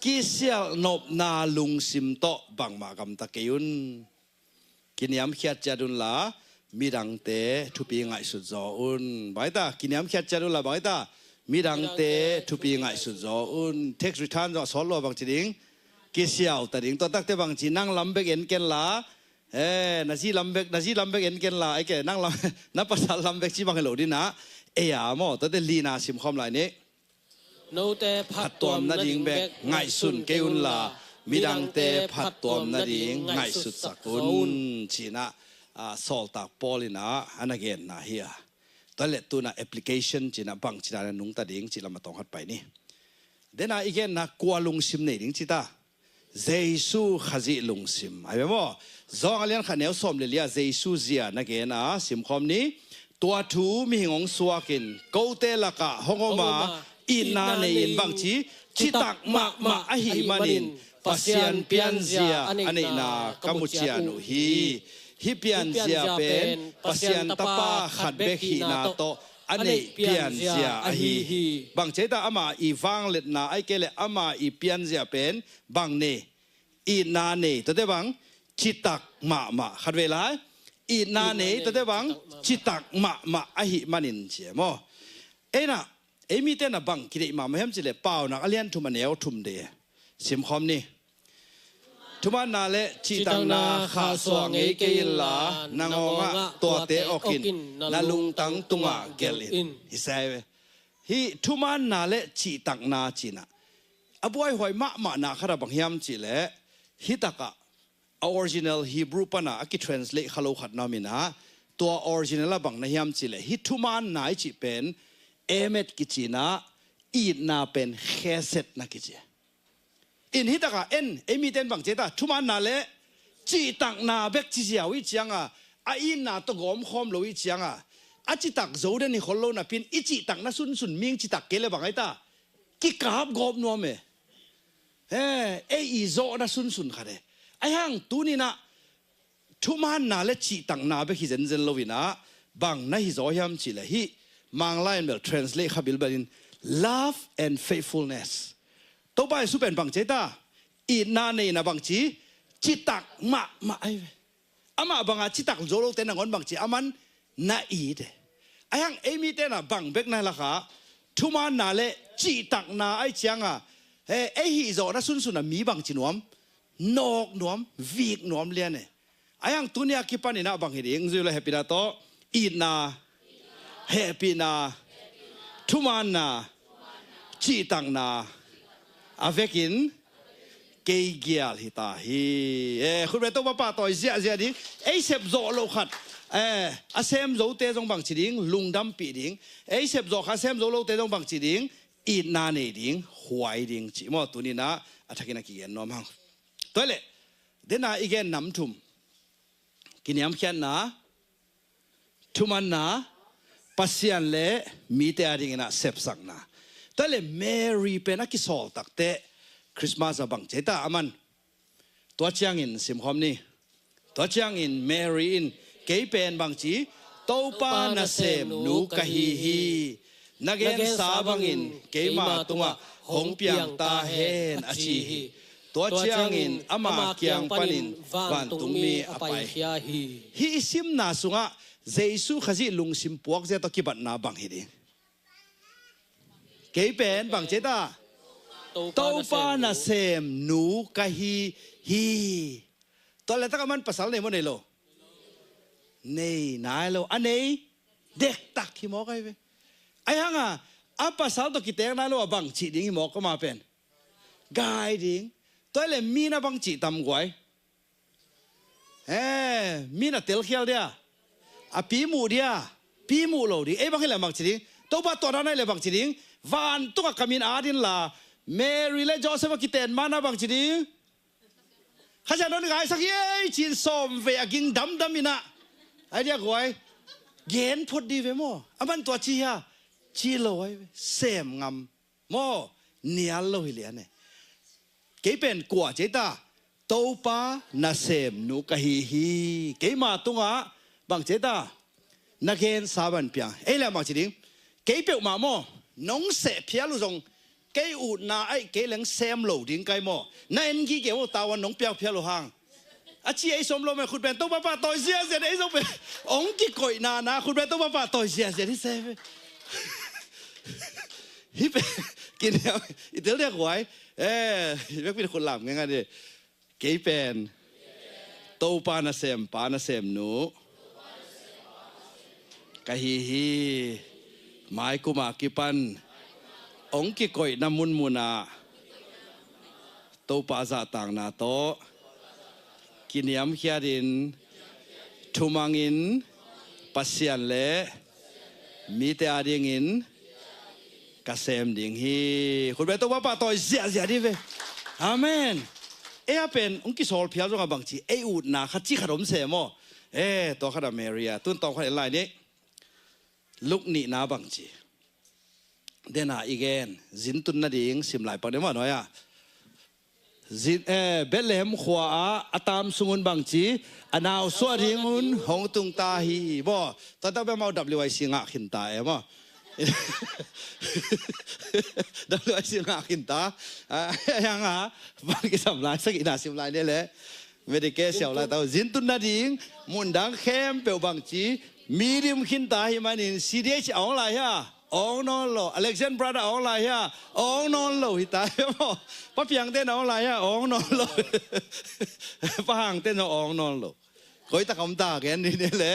kisialhnopna lungsim tawh bangmah gamta kei un. Kiniamkhiat ciat unla, midangte thupi ngaihsut zaw un. Bang aita, kiniamkhiat ciat unla, bang aita, midangte thupi ngaihsut zaw un. Tax return zong a sawt lua bangci ding, kisiau ta ding. Tua takte bangci, nang lam bek en kenla, eh, na zi lam bek, na zi lam bek en kenla, ai ke, nang lam, na pasal lam bek ci bang hi lo ding a, ei a maw, tuate lina simkhawm lai ni. Note phattuam nading bek ngaihsun kei unla, midangte phattuam nading ngaihsutsak un, ci-in ah, ah, sawltak Paul in ah a na genna hi a. Tua leh tu-in ah application ci-in ah bangci dan a nungta ding cih lam a tawng khat pai ni. Dena i genna kua lungsim nei ding ci ta. Jesu Khazih lungsim. Ai ve maw? Johan a lian khat neu sawm le li-ah Jesu zia na gen a, simkhawm ni. Tua thu mihing hong suakin kote lakah hong om a, itna nei-in bangci, citak mahmah ahih manin Pasian pianzia a neihna ka mu cian uh hi. Hih pianzia pen Pasian Tapa khat bek hihna tawh a neih pianzia ahi hi. Bang ci ta, ama i vangliatna ai kei leh ama i pianzia pen bang nei, itna nei, tuate bang, citak mahmah. Khat vei lai, itna nei, tuate bang, citak mahmah ahih manin ci e maw? Ei na, ei mite na bang kideih mahmah hiam cih leh Paunak a lian thum a neu thum de. Simkhawm ni. Thumanna le cihtakna khahsuah ngei kei inla, nangawngah tuate awkin na lungtang tungah gelh in. Hi sa hi ve. Hih thumanna le cihtakna ci-in ah a buaihuai mahmahna khat ah bang hiam cih leh, hih takah a original Hebrew pan ah a kitranslate kha lo khat na om in ah, tua original ah bang na hiam cih leh, hih thumanna i cih pen emet kici in ah, itna pen chesed na kici. In hih takah en, ei mite in bang ci ta, thumanna le cihtakna bek ci ziau i ciang a, a itna tawh gawmkhawm lo i ciang a, a citak zo den hi khol lo napi in i cihtakna sunsun mi citak kei leh bang ai ta, kikap gawp nuam e. He, ei i zawhna sunsun khat e. Ahi hang tuni-in ah thumanna le cihtakna bek hi zenzen lo in ah, bang na hi zaw hiam cih leh, hih Manglai in bel translate kha bilbel in, love and faithfulness. Topa Jesu pen bang ci ta, itna nei in ah bangci, citak mahmah ahi ve. Amah banga citak zo lote nangawn bangci, aman na it e. Ahi hang ei mite in ah bang bek na hi lakah, thumanna le cihtakna ai ciang a, he, ei hih zawhna sunsun a mi bangci nuam, nawk nuam, vik nuam lian e. Ahi hang tuni a kipan in ah bang hi ding, zui lo, hehpihna tawh, itna, hehpihna, thumanna, cihtakna, a vekin kei gial hi ta hi. Eh, khut beng, Topa pahtawi ziahziah ding, ei sep zawh loh khat, eh, a sem zote zong bang ci ding, lungdampih ding, ei sep zawh khat a sem zo lote zong bang ci ding, itna nei ding, huai ding ci maw, tuni-in ah a thakin a kigen nuam hang. Tua leh, dena i gen nam thum. Kiniamkhiatna, thumanna, Pasian le mite adingin ah sepsakna. Tua leh Mary pen a kisawl takteh Christmas ah bang ci ta, aman. Tua ciangin simkhawm ni. Tua ciangin Mary in, kei pen bangci, Topa nasem nu ka hi hi. Na gensa bangin keima tungah hong piang ta hen, a ci hi. Tua ciangin ama kiang panin vantungmi a paikhia hi. Hih i simna sungah Jesu Khazih lungsim puakzia tawh kibatna bang hi ding. Kei pen bang ci ta, Topa nasem nu ka hi hi. Tua leh tak a man pasal nei maw nei lo? Nei nai lo. A nei dektak hi mawk ahi ve. Ahi hanga a pasal tawh kiteek nai lo a bang cih ding hi mawk ama pen? Gai ding. Tua leh mi na bang cih tam guai? Eh, mi na telkhial dia, a pi muh dia, pi muh lo ding. Ei bang hi leh bang ci ding? Topa tua dan ahi leh bang ci ding? Vantung a kamin at inla, Mary le Joseph a kiten ma na bang ci ding? Khasia don gaisak hi ei cin sawm ve a ging damdam inah. Ai dia guai. Gen phot di ve maw? A man tua ci hia? Ci lo ai ve. Sem ngam maw? Nial lo hi lian e. Kei pen kua ci ei ta? Topa nasemnu ka hi hi. Keima tungah bang ci ei ta? Na gensa ban piang. Ei leh bang ci ding? Kei peuhmah maw? Nong seh phial uh zong kei utna aih kei leng sem lo ding kai maw? Na en gige maw? Tawan nong piak phial uh hang. A ci ei sawm lo me khut pen Topa pahtawi ziazia ei zong pen. Ong kikoihna na khut pen Topa pahtawi ziazia hi se. Hi pen kiniam i tel dek huai. Eh, hi bek pi khut lam ngenga di. Kei pen Topa nasempa nasemnu ka hi hi. Mai kuma kipan ong kikoihna munmunah Topa zahtakna tawh kiniamkhiatin thumangin Pasian le mite adingin ka sem ding hi. Khut beh Topa pahtawi ziahziah dih ve. Amen. Ei a pen ong kisawl phial zongah bangci ei utna khat ci khat om se maw? Eh, tua khat a Mary a tun tawng khat en lai ni. Luk nihna bangci dena i gen zintun nading sim lai pak deuh mah nuai ah. Zin, eh, Bethlehem khua ah a tam sungun bangci a nau suah dingun hong tung ta hi maw? Tua tak bia mau W I C ngah khin ta e maw? W I C ngah khin ta. Ah, yang a bang kisam lai sak ina sim lai ne le. Medicare siau lai tau zintun nading mundang khempeuh bangci mi dim khin ta hi manin C D H a ong lai hia? Ong nawn lo. Alexander brother a ong lai hia? Ong nawn lo hi ta hi maw? Pa Piangte na ong lai hia? Ong nawn lo. Pa Hangte na ong nawn lo. Koi tak om ta gen ni ne le.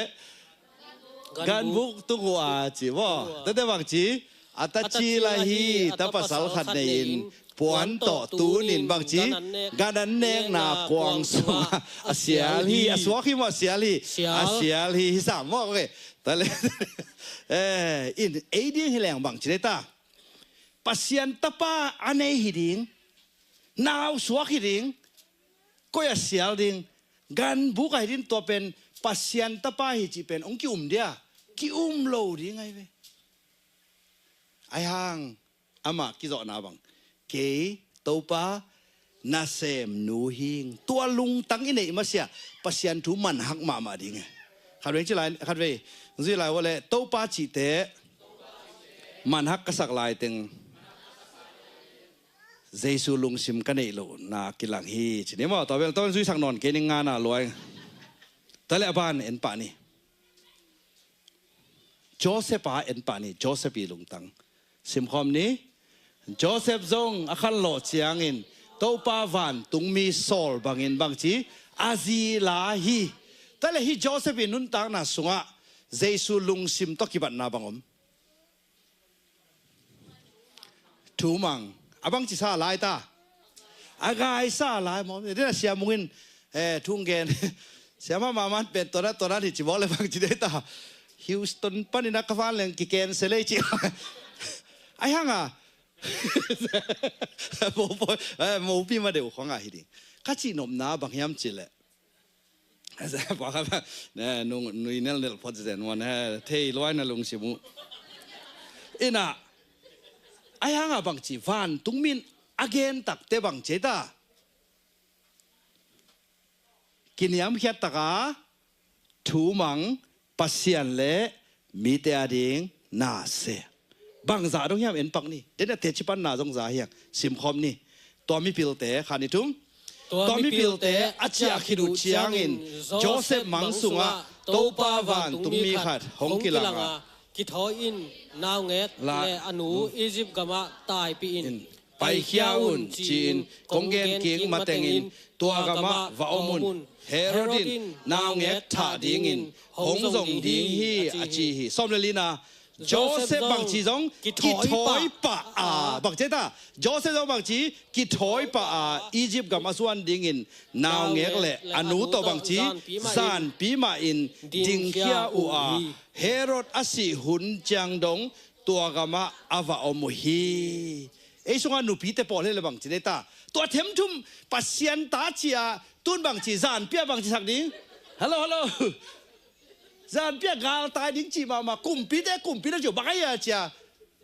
Ganbuk tung uh a ci maw? Tete bangci a ta ci la hi, ta pasal khat nei-in puan tawh tunin bangci gan an nekna kuang sungah a sial hi. A suak hi maw? A sial hi. A sial hi. Hi sam maw? Ok. Tale. Eh, in ei ding hi leng bangci dei ta. Pasian tapa a nei hi ding. Nau suak hi ding. Koi a sial ding. Ganbuk a hi ding tua pen Pasian tapa hi cih pen ong ki-um dia. Ki-um lo ding ai ve. Ai hang amah kizawhna bang kei Topa nasemnu hing. Tua lungtang i neih masiah Pasian thu manhak mahmah ding e. Khatvei ci lai, khatvei zui lai vawleh Topa cihte manhak ka sak lai teng Jesu lungsim ka neih lohna kilang hi ci ni maw? Tua bel tua zuisak nawn kei ning ngana luai. Tua le a ban en pah ni. Joseph a en pah ni, Joseph i lungtang. Simkhawm ni. Joseph zong a khanlawh ciangin Topa vantungmi sawl bangin bangci a zi la hi. Tua le hi Joseph i nuntakna sungah Jesu lungsim tawh kibatna bang om? Thumang a bangci sa lai ta. A gai sa lai maw? Dena siamungin eh, thung gen. Siama maman pen tona tona ni ci bawk le bangci dei ta. Houston panin a ka van leng ki cancel ei ci. Ai hanga. Mopi ma deuh khong a hi ding. Ka ci nopna bang hiam ci le. Nui nelnel phot zen wan he thei luai na lungsim uh. Ina ai hanga bangci vantungmin a gen takte bangci ta. Kiniamkhiat taka thumang Pasian le mite ading na se. Bangzah dong hiam en pak ni. Dena teci panna zong za hiang simkhawm ni. Tua mipilte khan i thum. Tua mipilte a ciah khit uh ciangin Joseph mang sungah Topa vantungmi khat hong kilanga kithawi in naunget le a nu Egypt gamah taipih in. paikhia un, ci-in kong gen kik matengin tua gamah va om un. Herod in naungek thah dingin hong zong ding hi, a ci hi. Sawm le lina, Joseph bangci zong kithawi pah a, bangci ta, Joseph zong bangci kithawi pah a, Egypt gam a zuan dingin naungek le a nu tawh bangci zanpi mahin dingkhia uh a, Herod a sih hun ciang dong tua gamah a va om uh hi. Ei sungah nupite pawl hi le bangci nei ta, tua themthum Pasian ta cia, tun bangci zanpi a bangci sak ding. Hello, hello. Zanpi a galtai ding cih mahmah, kumpite, kumpite cih bang a ia cia.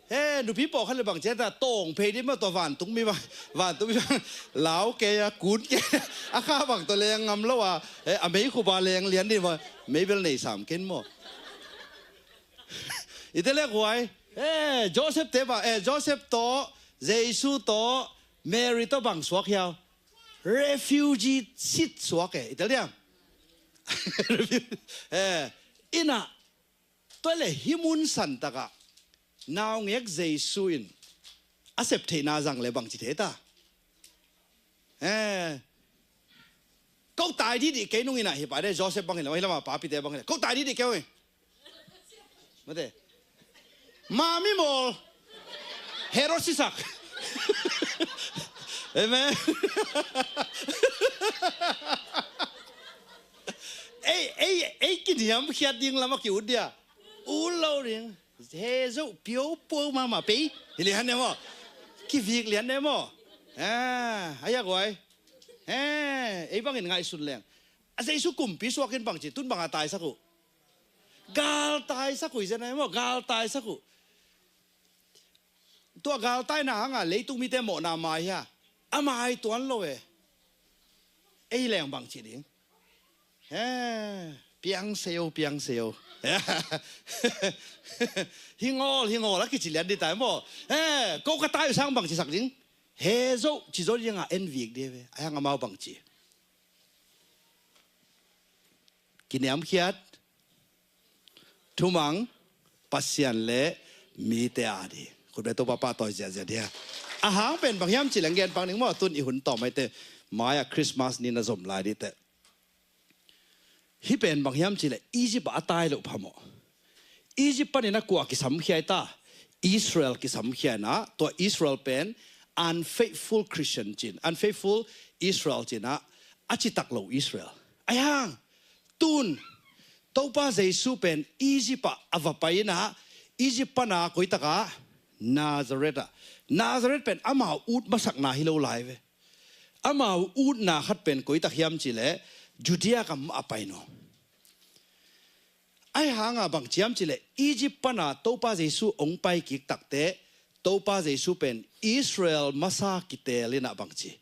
He, nupi pawlkhat le bang cia ta tawng phei ding maw, tua vantung mi bang, vantung mi bang, lau kei a, kun kei a, a kha bang tua leng ngam lo a, he, a mei khup a leng lian ding maw, mei bel nei sam ken maw. I te le guai, he, Joseph te bang, he, Joseph tawh, Jesu tawh, Mary tawh bang suak hiau. Refugee seat suak e, i te liang. Refugee, he, ina, tua le hi mun san takah naungek Jesu in a sep theihna zang le bangci thei ta. Eh, ko tai didi kei nung ina hi pa de, Joseph bang hi le, hi lama papite bang hi le, ko tai didi kei ui. Mate. Mami mawl. Herod sisak. Amen. Ei, ei, ei kiniamkhiat ding lama ki ut dia. Ul lo ding. He zo pio po mama pei. Hi lian ne maw. Kivik lian ne maw. Ah, ayak wai. He, ei bangin ngaihsun leng. A Jesu kumpi suakin bangci, tun banga taisak uh. Gal taisak uh, i zen ai maw, gal taisak uh. Tua galtaina hanga leitung mite mawhna mai hia? A mai tuan lo e. Ei leng bang ci ding. He, piang seo, piang seo. Hingol, hingol a kici lian di tai maw. He, ko ka tai sang bang ci sak ding. He zo, ci zo dinga en vik di ve. A hang amau bang ci. Kiniamkhiat, thumang, Pasian le mite a di. Khutbeh Topa pahtawi ziahziah dia. A hang pen bang hiam cih leng gen pak ning maw, tun i hun tawm aite. Mai-ah Christmas ni na zom lai dite. Hih pen bang hiam cih leh Egypt ah a tai loh phamawh. Egypt panin a kua kisamkhia i ta, Israel kisamkhia inah, tua Israel pen unfaithful Christian cin, unfaithful Israel cinah, a citak lo Israel. Aihang, tun, Topa Jesu pen Egypt ah a va pai inah, Egypt pana koitakah Nazareth ah. Nazareth pen amau ut masakna hi lo lai ve. Amau utna khat pen koitak hiam cih leh Judea gam a pai no. Aihanga bang ciam cih leh Egypt pana Topa Jesu ong pai kik takte, Topa Jesu pen Israel masa kitel inah bang ci.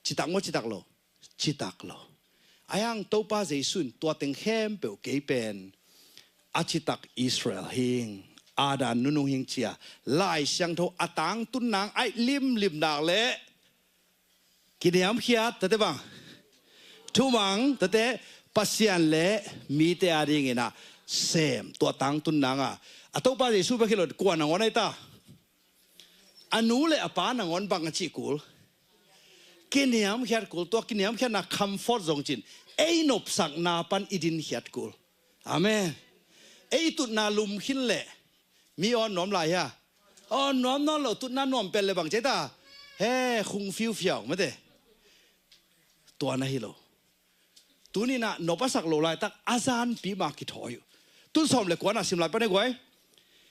Citak maw citak lo? Citak lo. Aihang Topa Jesu in tua teng khempeuh kei pen a citak Israel hing, a dan nunung hing cia Lai Siangtho a tangtun nang aih limlim nak leh kiniamkhiat tate bang, thumang tate, Pasian le mite a dinginah sem, tua tangtun nanga a Topa Jesu bek hi lo, kua nangawn ahi ta? A nu le a pa nangawn bang a cih kul? Kiniamkhiat kul. Tua kiniamkhiatna comfort zong cin ei nopsakna pan i dinkhiat kul. Amen. Ei tutna lum khin leh mi awn nuam lai hia? Awn nuam nawn lo, tutna nuam pel le bang cei ta? He, khung fiufiau mate. Tua na hi lo. Tuninah nop a sak lo laitak a zanpi ma kithawi uh. Tun sawm le kuana sim lai pane guai.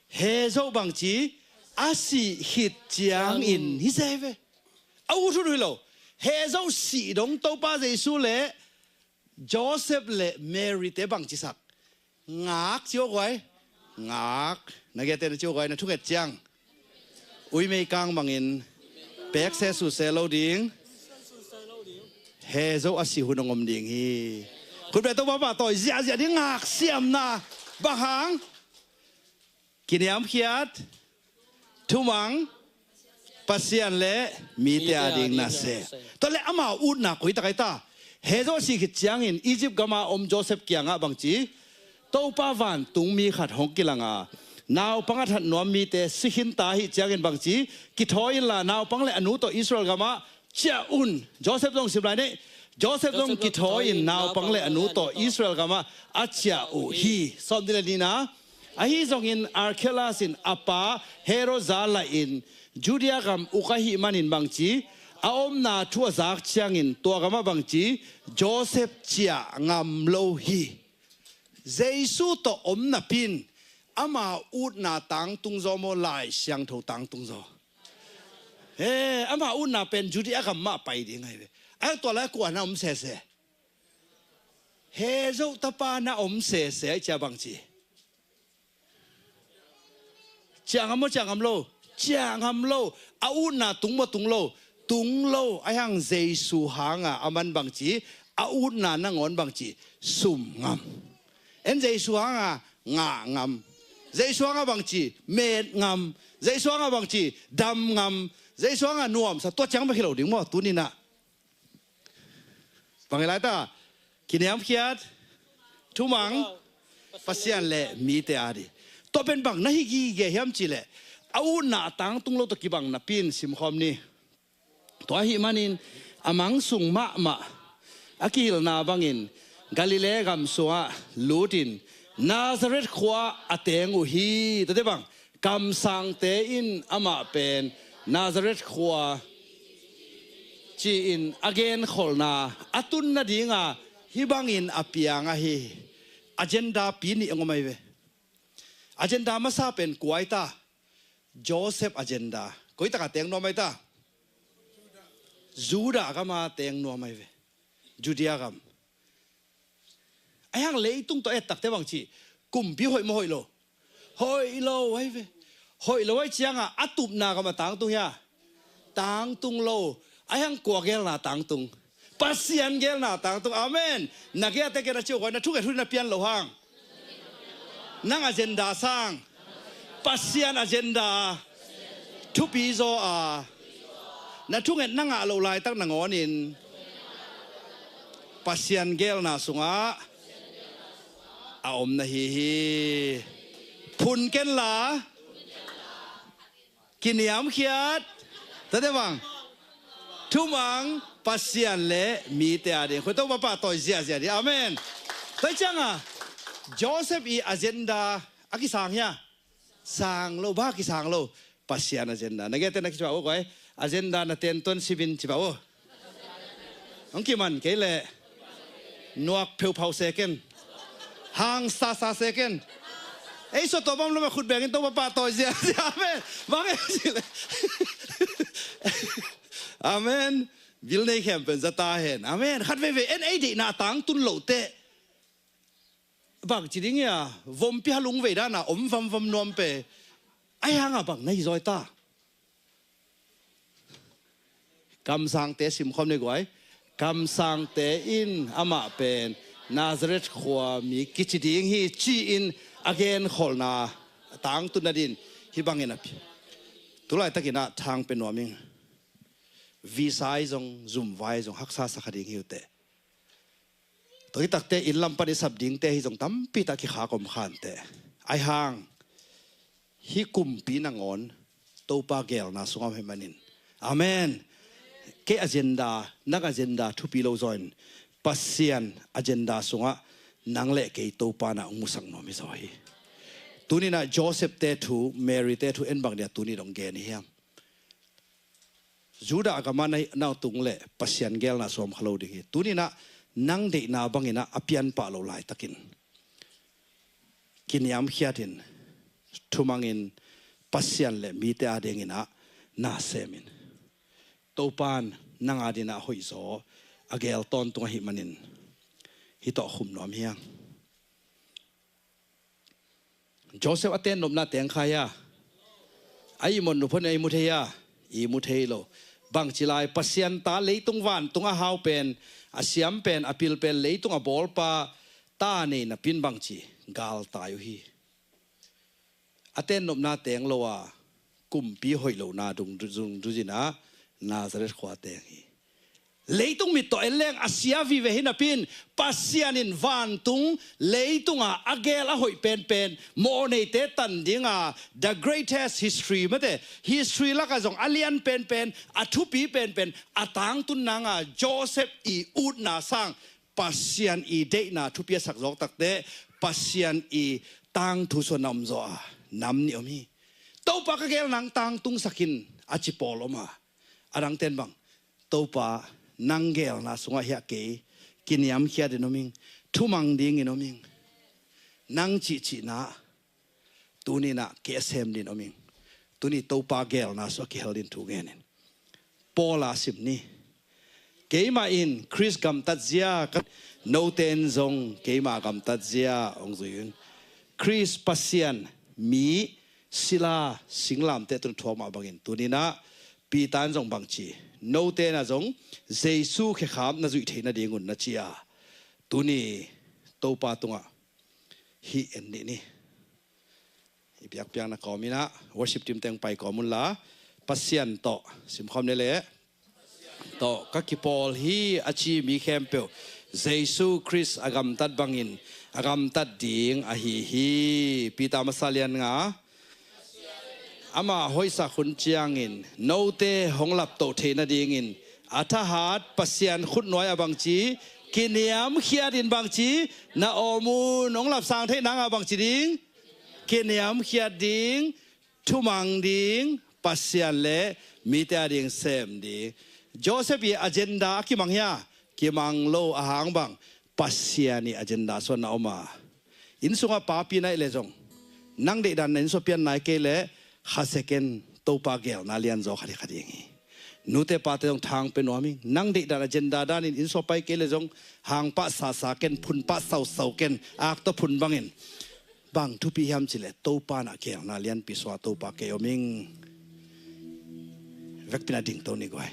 He zo bangci a sih khit ciangin hi zei ve. A ut hun uh hi lo. He zo sih dong Topa Jesu le Joseph le Mary te bangci sak? Ngak ci aw guai. Ngak. Na giate na ci aw guai, na thunget ciang. Uimei kang bangin pekse suse lo ding. He zo a sih hun hong om ding hi. Khutbeh Topa pahtawi ziahziah ding, ngak siamna. Bang hang? Kiniamkhiat, thumang, Pasian le mite a ding nasem. Tua le amau utna koitak ahi ta? He zo sih khit ciangin Egypt gama om Joseph kiangah bangci, Topa vantung mi khat hong kilanga, naupang a that nuam mite si khin ta ahih ciangin bangci, kithawi inla naupang le a nu tawh Israel gamah ciah un. Joseph zong sim lai ni. Joseph zong kithawi in naupang le a nu tawh Israel gamah a ciah uh hi. Sawm ni le nihna. Ahi zongin Archelaus in a pa Herod za lahin Judea gam uk ahih manin bangci, a omna thu a zak ciangin tua gamah bangci, Joseph ciah ngam lo hi. Jesu tawh om napi in ama utna tangtung zaw maw, Lai Siangtho tangtung zaw? He, ama utna pen Judea gam mah pai ding ahi ve. A tua lai kua na om sese? He, Zo tapa na om sese ahih ciang bangci, ciah ngam maw, ciah ngam lo? Ciah ngam lo. A utna tung maw, tung lo? Tung lo. Ahi hang Jesu hanga a man bangci, a utna nangawn bangci, sum ngam. En Jesu hanga ngah ngam. Jesu hanga bangci, met ngam. Jesu hanga bangci, dam ngam. Jesu hanga nuamsa, tua ciang bek hi lo ding maw, tuni-in ah. Bang hi lai ta, kiniamkhiat, thumang, Pasian le mite a ding. Tua pen bang na hi gige hiam cih leh, a utna a tangtung lo tawh kibang napi in simkhawm ni. Tua ahih manin a mang sung mahmah a kihilhna bangin Galilee gam sungah lutin Nazareth khua a teng uh hi. Tate bang, kamsangte in amah pen Nazareth khua ci-in a genkholhna a tun nadinga hih bangin a piang ahi hi. Agenda pi nih a om ahi ve. Agenda masa pen kua ahi ta? Joseph agenda. Koi taka teng nuam ahi ta? Judah gama teng nuam ahi ve. Judea gam. Ahi hang leitung tawh et takte bangci, kumpi hoih maw, hoih lo? Hoih lo ahi ve. Hoih lo ahih cianga a tupna gam a tangtung hia? Tangtung lo. Ahi hang kua geelna tangtung? Pasian geelna tangtung. Amen. Na geelte kiangah na ci uh koi, na thunget hun na pian loh hang, nang agenda sang, Pasian agenda thupi zaw a, na thunget na ngah loh laitak nangawnin Pasian geelna sungah a om na hi hi. Phun kenla, kiniamkhiat, tate bang, thumang, Pasian le mite a ding. Khut Topa pahtawi ziahziah ding. Amen. Tua cianga Joseph i agenda a kisang hia? Sang lo. Bang a kisang lo? Pasian agenda. Na geelte na kici pah uh koi. Agenda na ten tuan sibin ci pah uh. Hong kiman kei leh nuak pheuphau seken, hang sasa seken. Ei, sua tua bam lama khut bengin Topa pahtawi ziahziah. Amen. Bang e ci leh, amen. Bil nei khempeuh za ta hen. Amen. Khat veivei en ei deihna a tangtun lohteh bangci ding hia? Vompi halung vei dana om vamvam nuam pe. Ahi hanga bang na hi zaw ahi ta? Kamsangte simkhawm ni guai. Kamsangte in amah pen Nazareth khuami kici ding hi ci-in a genkholhna a tangtun nadin hih bangin a pi. Tulaitakin ah thang pe nuam ing. Visa i zong, zumvai i zong haksa sa kha ding hi uh teh. Tua hi takteh inn lam pan i sap dingte hi zong tampi tak kikhak om kha inteh. Ahi hang hih kumpi nangawn Topa geelna sungah om ahih manin, amen, kei agenda, nang agenda thupi lo zaw in Pasian agenda sungah nang le kei Topa in ah hong musak nuam hi zaw hi. Tuni-in ah Joseph-te thu, Mary-te thu en bang dia tuni dong gen hi hiam? Judah gam ah na tung leh Pasian geelna sungah om kha lo ding hi. Tuni-in ah nang deihna bangin ah a pian pah loh laitakin kiniamkhiatin, thumangin, Pasian le mite adingin ah na semin, Topa in nang adingin ah hoihzaw a geel tawntung ahih manin hih tawh khum nuam hi hang. Joseph a tennopna teng kha hia? A ihmut nop hon ei mu thei hia? I mu thei lo. Bangci lai, Pasian ta, leitung vantung a hau pen, a siam pen, a pil pen, leitung a bawlpa ta nei napi-in bangci galtai uh hi. A tennopna teng lo a, kumpi hoih lohna dung, dung, dungzui-in ah Nazareth khua teng hi. Leitung mit tawh en leng a sia vive hi napi-in, Pasian in vantung leitungah a geel a hoih penpen, mawhneite tan dinga the greatest history mate, history lakah zong a lian penpen, a thupi penpen, a tangtun nanga Joseph i utna sang Pasian i deihna thupi a sak zawk takte, Pasian i tangthu suan na om zaw a nam nih om hi. Topa ka geel nang tangtung sak in a ci pawl om a, a dangten bang, Topa nang geelna sungah hiah kei kiniamkhiat in om ing, thumang dingin om ing, nang cihcihna tuninah kei a sem din om ing. Tuni Topa geelna sungah kihel din thu ngenin. Paul a sim ni. Keimah in Khrist gamtat zia ka, noten zong keima gamtat zia hong zui un. Khrist Pasian mi sila singlamteh tun thuak mah bangin tuninah Peter in zong bangci, note na zong Jesu khekhap na zuih theih nadingun na ci a, tuni Topa tungah hih en dih ni. I biakpiakna kawm inah worship team teng pai kawm unla, Pasian tawh simkhawm ni leh, tawh ka kipawl hi a ci mi khempeuh Jesu Khrist a gamtat bangin a gamtat ding ahi hi. Peter masa lian nga, ama hoihsak hun ciangin note hong laptoh theih nadingin a thahat Pasian khutnuai a bangci kiniamkhiat in bangci na om un, hong lapsang theih nanga bangci ding, kiniamkhiat ding, thumang ding, Pasian le mite a ding sem ding. Joseph i agenda a kimang hia? Kimang lo, ahang bang, Pasian i agenda suan na om a. Inn sungah papi na hih leh zong, nang deihdan na inn sua pian nai kei leh, kha second Topa geelna lianzaw khat hi kha ding hi. Nute pate zong thang pe nuam ing. Nang deihdan agenda danin inn sua pai kei leh zong, hang pah sasa ken, phun pah sausau ken, ak tawh phun bangin. Bang thupi hiam cih leh Topa na geelna lianpi sua Topa kei om ing. Vekpi na ding to ni guai.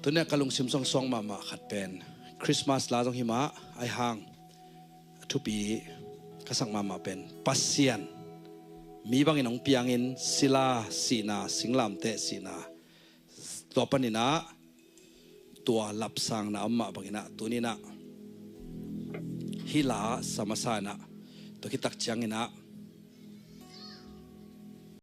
Tuni a ka lungsim suangsuang mahmah khat pen Christmas la zong hi mah, ahih hang a thupi ka sak mahmah pen Pasian mi bangin hong piangin sila sihna, singlamteh sihna, tua paninah tua lapsangna om mah banginah tuninah hih la sa masa inah tua khit tak cianginah